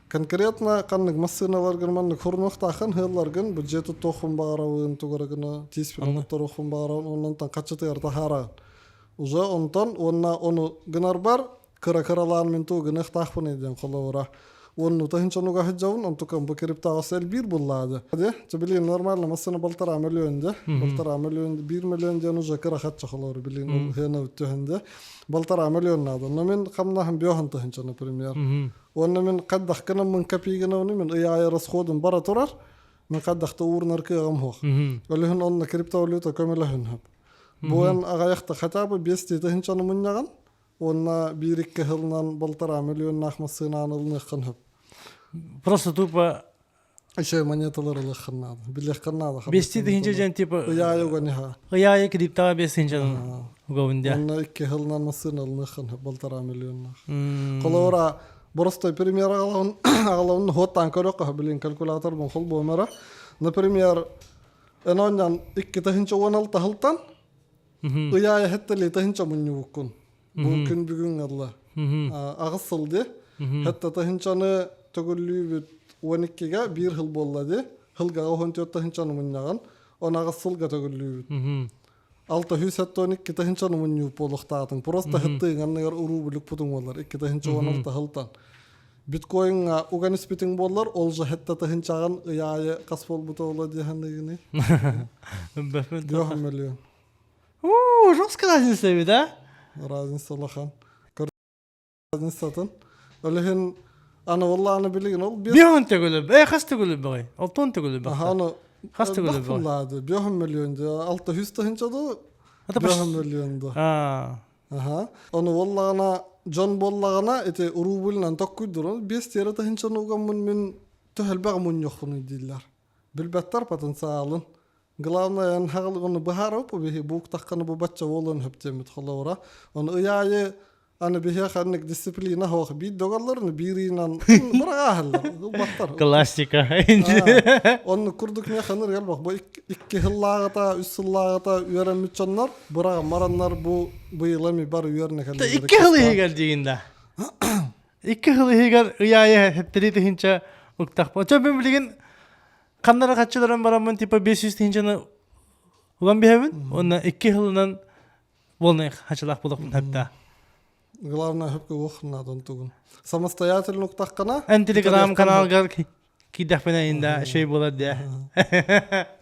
Конкретно ханнык массыыналаргын маннык хурнуохтаахан хелларгын бюджеты тохун баарабын тугарагына тииспин оҥотторуохун баарабын оннонтон хаччытыгар таһаарагын. Уже онтон уонна ону гынар бар кыра кыралаан мин туу гыныахтаахпын диэн холобура. Уонну тахынчануга сылдьабын онтукан бу кириптаҕас элбиир буллаады. Де, билин нормально массыына балтараа миллион де. Балтараа миллион, 1 миллион диэн уже кыра хачча холобура билин ол хыана түһэн Балтараа миллион наада. Но мин хамнаһым биохан тахынча, например. Уонна мин қаддах гынаммын копи гынабын мин ый аайы расходум бара турар. Мин қаддахта уурунар кыаҕым суох. Өлүһүн онно криптовалюта көмөлөһүн хөп. Буэн аҕайахта хотя бы 5 тыһынчаны мунньаҕын уонна биир-икки сылынан балтараа миллионнаах массыынаан ылыныаххын хөп. Просто тупо Еще монеталар ылыаххын наада. Билиэххин наада. Бести тыһынча дьэн типа Ыйаайы уганиха. Ыйаайы криптаҕа бес тыһынчанан угабын дия. Онно икки сылынан массыына ылыныаххын хөп балтараа миллионнаах. Холобура простой пример аҕалабын аҕалабын хуоттаан көрүөххэ билин калькуляторбун холбуомара. Например, эн оонньоон икки тыһынча уон алта сылтан ыйаайы хэттэлии тыһынча мунньубуккун. Бу күн бүгүн ылла. Аҕыс сыл ди. Хэтта тыһынчаны төгүллүүбүт уон иккигэ биир сыл буолла ди. Сылгаҕа уон түөрт тыһынчаны мунньаҕын. Он аҕыс сылга төгүллүүбүт. Алта сүүс сэттэ он икки тыһынчаны мунньубут буолуохтаатыҥ. Просто хыттыыҥ анныгар уруу бүлүкпутуҥ буолар. Икки тыһынча уон алта сылтан. Биткоиҥҥа уган испитиҥ буоллар, ол же хетта тыһынчаҕын ый аайы хас буолбута буолуо диэхэнныгыный? 2 миллион. Уу, жестко разница эбит, а? Разница улахан. Разницатын. Ол иһин аны воллааны билигин ол бес Биһон төгүлү, э хас төгүлү бөҕөй? Алтон төгүлү Аха, бөхтө. аны Хас төгүлү бөҕөй? бахпыллаады. 5 миллион дьэ, 600 тыһынча ду, Это 5 миллион ду. А, Аха. Ону буоллаҕына, дьон буоллаҕына, ити рублынан токкуйдурун, биэс тиэрэ тыһынчаны угаммын мин төһөлбөх мунньуохпунуй дииллэр. Билбэттэр потенциалын. Главное, эн хаҕыл ону быһаарып, биһи бууктахханы бу бачча буолуон хөптүөмүт холобура. Ону ый аайы аны биһиэхэ аннык дисциплина хоох биир догаллар, биир ыйынан быраҕааһыллар, ылбаттар. Классика. Онну курдук миэхэ ыныр бу 2 сыллааҕыта, 3 сыллааҕыта үөрэммит дьоннор быраҕан бараннар бу быйыл эми бар үөрэнэ кэллилэр. 2 сыл иһигэр диигин да. 2 сыл иһигэр ый аайы хэттери тыһынча уктахпа. Очо мен билигин ханнара хаччыларан бараммын типа 500 тыһынчаны уган биһэбин. Онна 2 сылынан волнай хачылаах булахпын хатта. Главное хөпкө уохнадон тугун. Самостоятельно уктаххана. Эн телеграм каналгар кидэхпинэ инда шей болар дэ.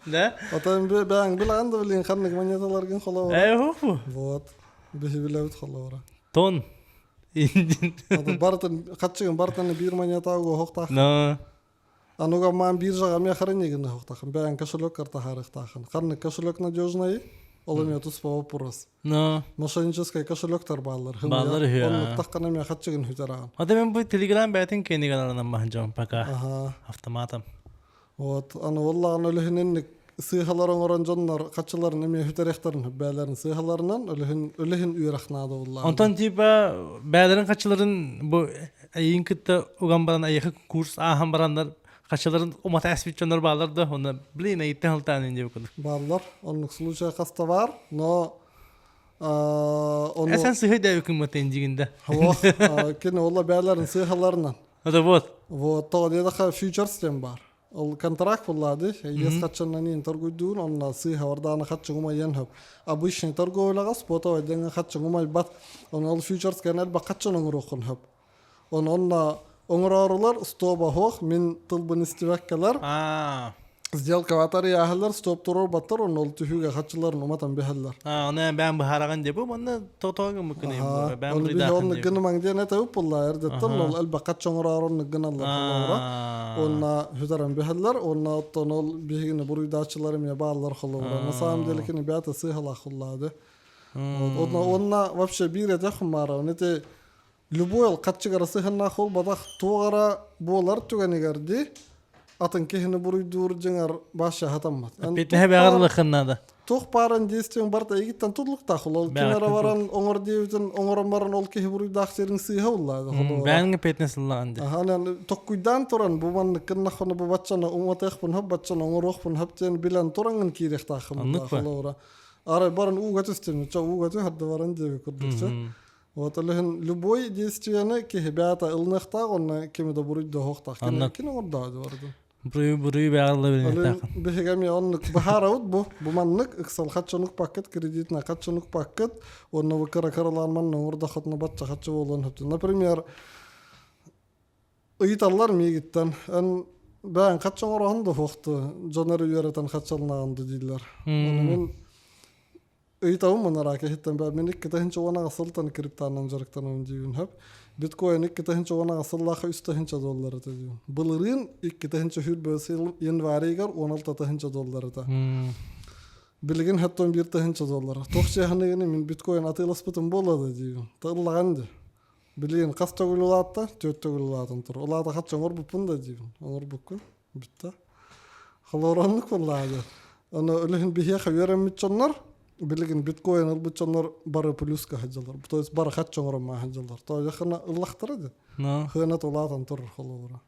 Да? Отон бэң билан да билин ханнык монеталаргын холобура. Э ху. Вот. Биһи билэбит холобура. Тон. Ото бартын хатчыгын бартын бир монета уго хохтах. Но. Ануга маан биржаға ме хранигин хохтахын. Бэң кошелек карта харыхтахын. Ханнык кошелек надежный, ол эме туспа вопрос. Но. Мошеннический кошелектар баалар. Баалар үһү, Оннук аа. тахкана ме хатчыгын хүтэраган. Ата мен бу телеграм бәтин кенигер аранан баһанжам пока. Автоматом. Вот, аны оллаҕын өлүһүнүн сыыһалар оҥорон дьоннор хаччыларын эмиэ хүтэрехтерин бээлэрин сыыһаларынан өлүһүн өлүһүн үөрэхнаада уллаҕын. Онтон типа бээлэрин хаччыларын бу эйин кытта уган баран айыхы курс аахан бараннар хаччыларын умата эспит дьоннор баалар да онно блин эйиттен халтаан инде курдук. Бааллар. Оннук случай хаста бар, но ону Эсен сыһый да үкүммөтен дигинде. Ох, кини олла бээлэрин сыыһаларынан. Это вот. Вот, то диэтэхэ фьючерс диэн бар. Ол контракт буллаады. Ес хаччаннан торгуйдуун, онна сыыһа ордааны хаччыгума йен хөп. Обычный торговляга спотовый деңе хаччыгумай бат. Он ол фьючерс кенел ба хаччан оңорохун хөп. Он онна оңорорулар стоба хох мин тылбын истибеккелер. А, Сделка ватар яхалар стоп турор баттар он ол түһүгө хаччыларын уматан бехеллер. А, оны бән быһараган деп, онна тотоогы мүмкүн бән Оны биһи онны гынымаң диэн этэ уппулла эрдеттен ол элбэ хаччоңороор онны гыналлар холобура. Онна хүтэрэн бехеллер, онна оттон ол биһигини буруйдааччылар эмиэ бааллар холобура. На самом деле кини бэйэтэ сыыһалаах. Онна онна вообще биир этэ хумаара. Он эти любой ол хаччыгара сыһыннаах ол бадах туоҕара буолар түгэнигэрди атын киһини буруйдуур дьиҥэр баша хатаммат. Петне бәгарлыхыннада. Туох баарын действиең барта эгиттен тутулуктаах ол кимера баран оҥор диэбитин оҥорон баран ол киһи буруйдаах сириҥ сыыһа уллаады холобура. Бәнге петне сыллаган ди. Аха, токкуйдаан туран бу маннык кыннаххына бу баччаны уматыахпын хөп баччаны оҥоруохпун хөп диэн билэн тураҥын киириэхтааххын Оннук ба. холобура. Арай баран ууга түстүм, ча ууга түһэрдэ баран диэби курдукча. Вот олехин любой действиены киһи бэйэтэ ылыныахтаах онно кими да буруйда хоохтаах. Оннук. Кини оҥордоо барды. Буруй буруй бәгарлы Олен билен. биһигами оннук баһаарабыт бу бу маннык ыксал хаччанук пакет кредитна хаччанук пакет онно бу кыра кыралаан манна оҥордохотно бачча хаччы буолуон хөптү. Например, ыйыталлар миигиттэн эн бээн хачча оҥороһун да хуохту дьонор үөрэтэн хаччалнаҕынды дииллэр. Ону мин ыйытабын манараак иһиттэн бээ мин 2010 сылтан криптанан дьарыктанабын диибин хөп. Биткоин 2010 сыллаахха 3 тыһыынча доллар этэ диибин. Былырыын 2021 сыл январыгар 16 тыһыынча доллар этэ. Билигин хэттон 1 тыһыынча доллар. Туох чыһаныгыны мин биткоин атыыласпытым буолла да диибин. Тыллаган ди. Билигин хас төгүл улаатта, төрт төгүл улаатан тур. Улаата хачча оҥорбуппун да диибин. Оҥорбуккун. Бүтта. Холороннук буллаады. Аны өлүһүн биһиэхэ үөрэммит дьоннор, билигин биткоин ылбыт дьоннор бары плюска сылдьаллар. То есть бары хачча оҥороммаа сылдьаллар. То яхына ыллахтара ди. Но. Хыанат улаатан турар холобура.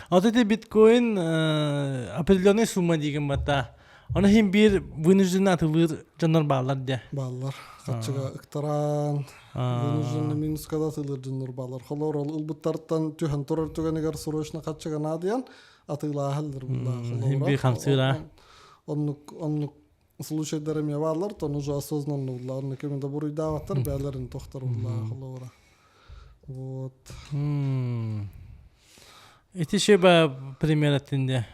Вот эти биткоин определенная сумма деген бата. Оны хим бир вынужден атылыр дьоннор баалар де. Бааллар. Хаччыга ыктаран, вынужденный минуска да атыылыр дьоннор бааллар. Холор ол ылбыттартан түһэн турар түгэнигэр срочно хаччыга наадыйан атыылааһаллар буллаа Хим бир хамсыыра. Оннук оннук случайдар эмиэ бааллар, тон уже осознанно булла. Онну кими да буруйдаабаттар, бээлэрин тохтор буллаа холобура. Вот. Ити шеба пример аттинде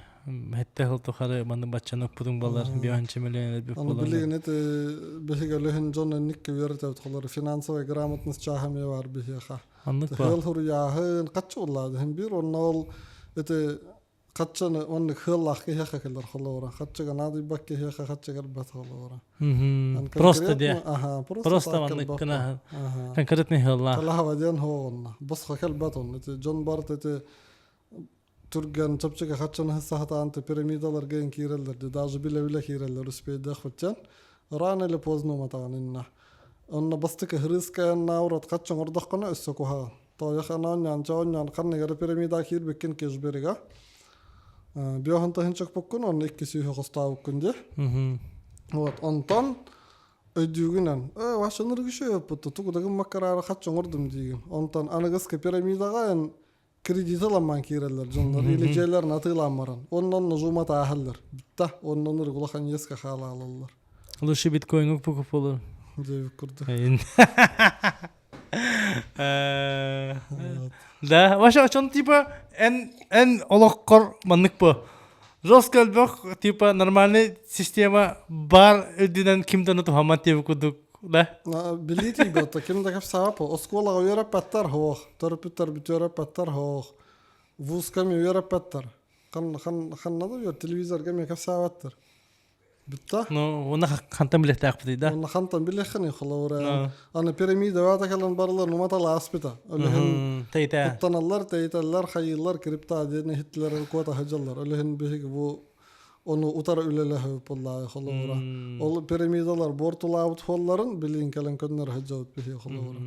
хетте хыл тухары маны баччаны укпутуң балар бианчы миллион элбик Аны болар. билигин эти биһиги өлөһүн дьон энникке үөрэтэ холор финансовая грамотность чааһа эмиэ бар биһиэхэ. Оннук ба. Хыл хуруйааһын хаччы уллаады хин бир онно ол эти хаччаны оннук хыллаах киһиэхэ кэлэр холобура. Хаччыга наадыйбат киһиэхэ хаччы кэлбэт холобура. Просто де. Ага, Просто просто так маннык кэлбэт. гына Ага. конкретный хылла. Талаһава диэн хоҕонна. Босхо кэлбэт онно. Ити дьон барыт ити түргэн чэпчэки хаччаны саһатаан пирамидаларга ин киирэллэр ди даже билэ-билэ киирэллэр успейдах баччан рано или поздно уматаҕын инна онно бастакы хырыыскайаннаабырат хачча оҥордоххуна өссө куһаҕан тоойох анаан оонньоон ханныгара пирамида киирбиккин кешберига биоһун таһын онно икки сүүһү хостообуккун ди вот онтон өйдүүгүнэн э вашыныргы шөйөппут тугу дагын маккараары хачча оҥордум диигин онтон аныгыска пирамидаҕа эн кредит ыламман киирэллэр дьоннор или дьиэлэрин атыылаан баран оннон ножума тааһаллар битта оннон улахан иэскэ хаалаалаллар Лучше биткоин покупалар. диэбит курдук Да, вообще очон типа эн эн олохкор маннык бу. Жестко элбэх типа нормальный система бар үрдүнэн ким да тухаммат диэбит курдук да. Билии тиийбэт ким да кэпсээбэт оскуолаҕа үөрэппэттэр суох төрөппүттэр үөрэппэттэр суох вузка эмиэ үөрэппэттэр хан хан ханна да үөр телевизорга эмиэ кэпсээбэттэр Битта. Ну, уна хантан билэхтээхпитий да. Онно хантан билэххиний холобура. Аны пирамида баата кэлэн барылар нуматала аспыта. Өлөһүн Тейте. куттаналлар, тейтеллер, хайыыллар, крипта диэн иһиттилэр куота сылдьаллар. Өлөһүн биһиги бу ону утары үлэлэһэ буоллаа холобура. Ол пирамидалар буортулаабыт хуолларын билигин кэлэн көннөр сылдьабыт биһиги холобура.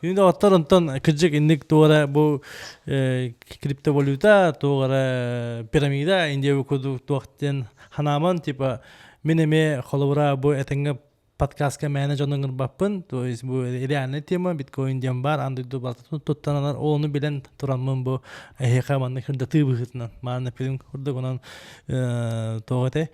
Күнү оттор онтон кырдьык инник туора бу криптовалюта туора пирамида Индия курдук туох диэн ханааман типа мин эмиэ холобура бу этэҥҥэ подкастка мээнэ дьону ыҥырбаппын то есть бу реальный тема биткоин диэн баар аан дойду барыта туттанар ону билэн тураммын бу эһиэхэ маннык сырдатыы быһыытынан мааны эппитим курдук онон туох этэй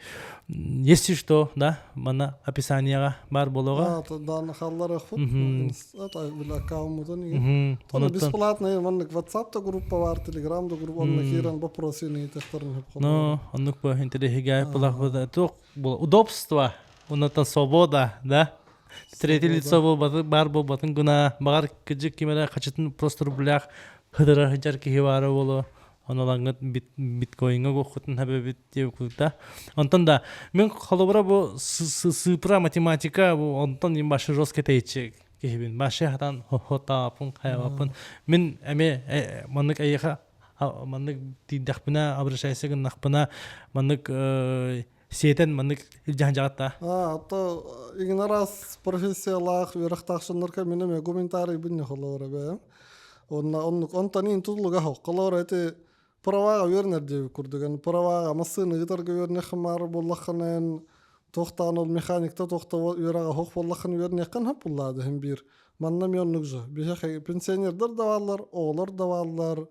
если что да манна описанияҕа баар буолуоҕа дааны халлар хуп бил аккаунтун Оны бесплатный маннык WhatsApp та группа бар, Telegram да группа онно киирэн вопросы ыйытыктарын Ну, оннук бу интэриэһигэй булах туох удобство, оннотон свобода, да? Третье лицо бар буолбатын гына баҕар кыдьык ким эрэ хачытын просто рублях хыдыра сылдьар киһи баара буолуо онолаҥҥыт биткоиҥҥа угуоххутун хэбэбит диэбит да. Онтон да мин холобура бу сыыпыра математика бу онтон им башы жестко тэйиччи киһибин башы хатан хотаапын хайабаппын мин эмиэ маннык эйиэхэ маннык тиийдэхпинэ обращайся гыннахпына маннык сиэтэн маннык илдьэһэн дьаҕатта А, то игнорас профессиялаах үөрэхтээх дьоннорго мин эмиэ гуманитарий бинне холобура бэйэм. Онно оннук онтон иин тутулуга суох. Холобура ити праваҕа үөрэнэр диэбит курдук. Эн праваҕа массыына ыытарга үөрэнэххин баар буоллаххына эн туохтаан ол механикта туохта үөрэҕэ суох буоллаххына үөрэниэххин сөп буоллаҕа иһин биир. Манна эмиэ оннук же. Биһиэхэ пенсионердар да бааллар, оҕолор да бааллар,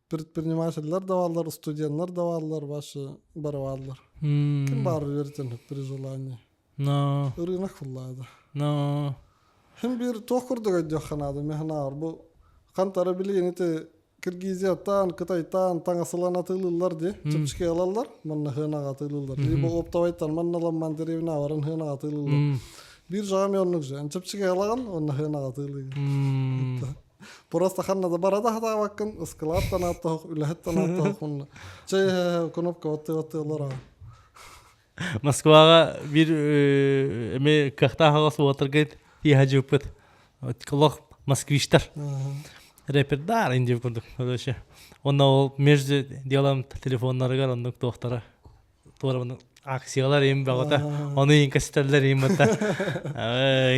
предпринимателлэр да бааллар, студеннар да бааллар, вообще бары бааллар. Ким баар үөрэтэн сөп при желании. Но Ырыынак буоллаҕа. но Хин биир туох курдук өйдүөххэ наада механаар бу хантара билигин ити Киргизияттан, Кытайтан таҥасылан атыылыыллар дии. Чэпчэки ылаллар, манна хыанаҕа атыылыыллар. Либо оптовайтан манна дэриэбинэ баран хыанаҕа атыылыыллар. Биир жаҕам оннук же. Чэпчэки ылаҕын, онно хыанаҕа атыылыыгын. Просто ханна да бара да хатаабаккын, ыскылааттан ааттаһых, үлэһиттэн ааттаһых онно. Чэй кнопка баттыы-баттыы олорор. Москваҕа биир эмиэ кыахтаах аҕас уолаттарга тииһэ дьыппыт. Олох москвичтар. Рэпердар индия курдук короче. Онно ол между делом телефоннарыгар оннук туохтара туора акциялар им бөҕөтө ону инкастеллер им бата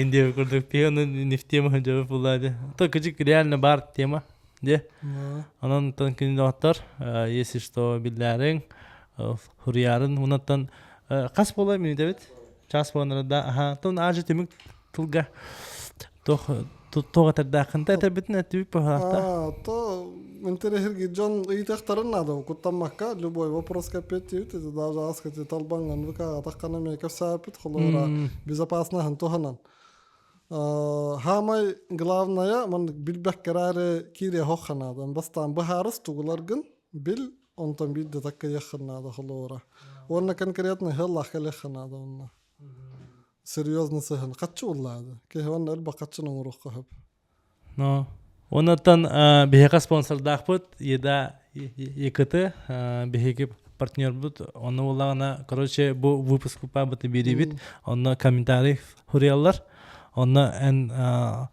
индия курдук пиону не в тему жабы булады то кыжык реально бар тема де онон тон күн если что биллээриҥ хуруйаарын унаттан хас буола минутабит час буоланара да аха тон аажы түмүк тылга туох туох этэрдааххын этэрбитин эттибит быһаахта А, то интэриэһиргиир дьон ыйытыахтарын наада куттаммакка любой вопроска эппиэттиибит это даже аскати талбаҥҥан ВК таххана эмиэ кэпсээппит холобура безопаснаһын туһанан хаамай главное маннык билбэккэ эрээри киириэ суохха наада бастаан быһаарыс тугуларгын. бил, онтон биирдэ таккайыаххын наада холобура. Уонна конкретно ыһыаллаах кэлиэххэ наада онно. Серьезно сыһын хаччы уллаады. Киһи онно элбэх хаччын оҥоруохха сөп. Но оннуттан биһиэхэ спонсордаахпыт Еда ЕКТ биһиги партнербут онно буоллаҕына короче бу выпуск быты биэрибит онно комментарий суруйаллар онно эн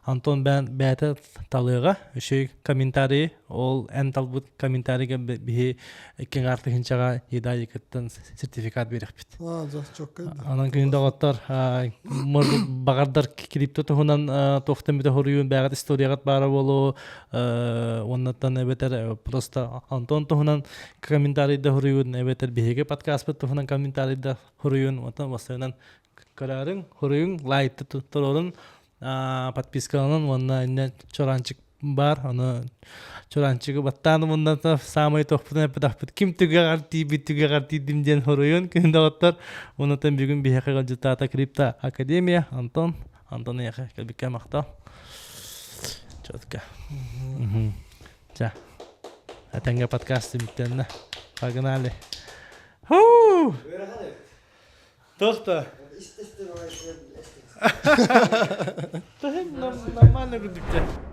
Антон бэйэтэ талыаҕа үчүгэй комментарий Ол эн талбыт комментарийга биһи икки артыһынчаҕа еда якыттан сертификат биэрэхпит. Анан күн доҕоттор баҕардар крипто туһунан туохтан бүтэ хоруйун бэҕэт историяҕыт баара буолуо уоннаттан эбэтэр просто Антон туһунан комментарийда хоруйун эбэтэр биһиги подкастпыт туһунан комментарийда хоруйун онтон бастайынан көрөөрүҥ хоруйуҥ лайкты туруорун подпискаланан уонна иннэ чоранчик баар ону чоранчигы баттаан мунната саамай тохпутун эппэтахпыт ким түгэҕэр тиийбит түгэҕэр тиийдим диэн хоруйун күн доҕоттор онутан бүгүн биһиэхэ ыалдьыттаата крипто академия Антон Антон эйиэхэ кэлбиккэ махтал четко ча этэҥҥэ подкаст түмүктэннэ погнали Хуу! Туох Нормально күндүктэ.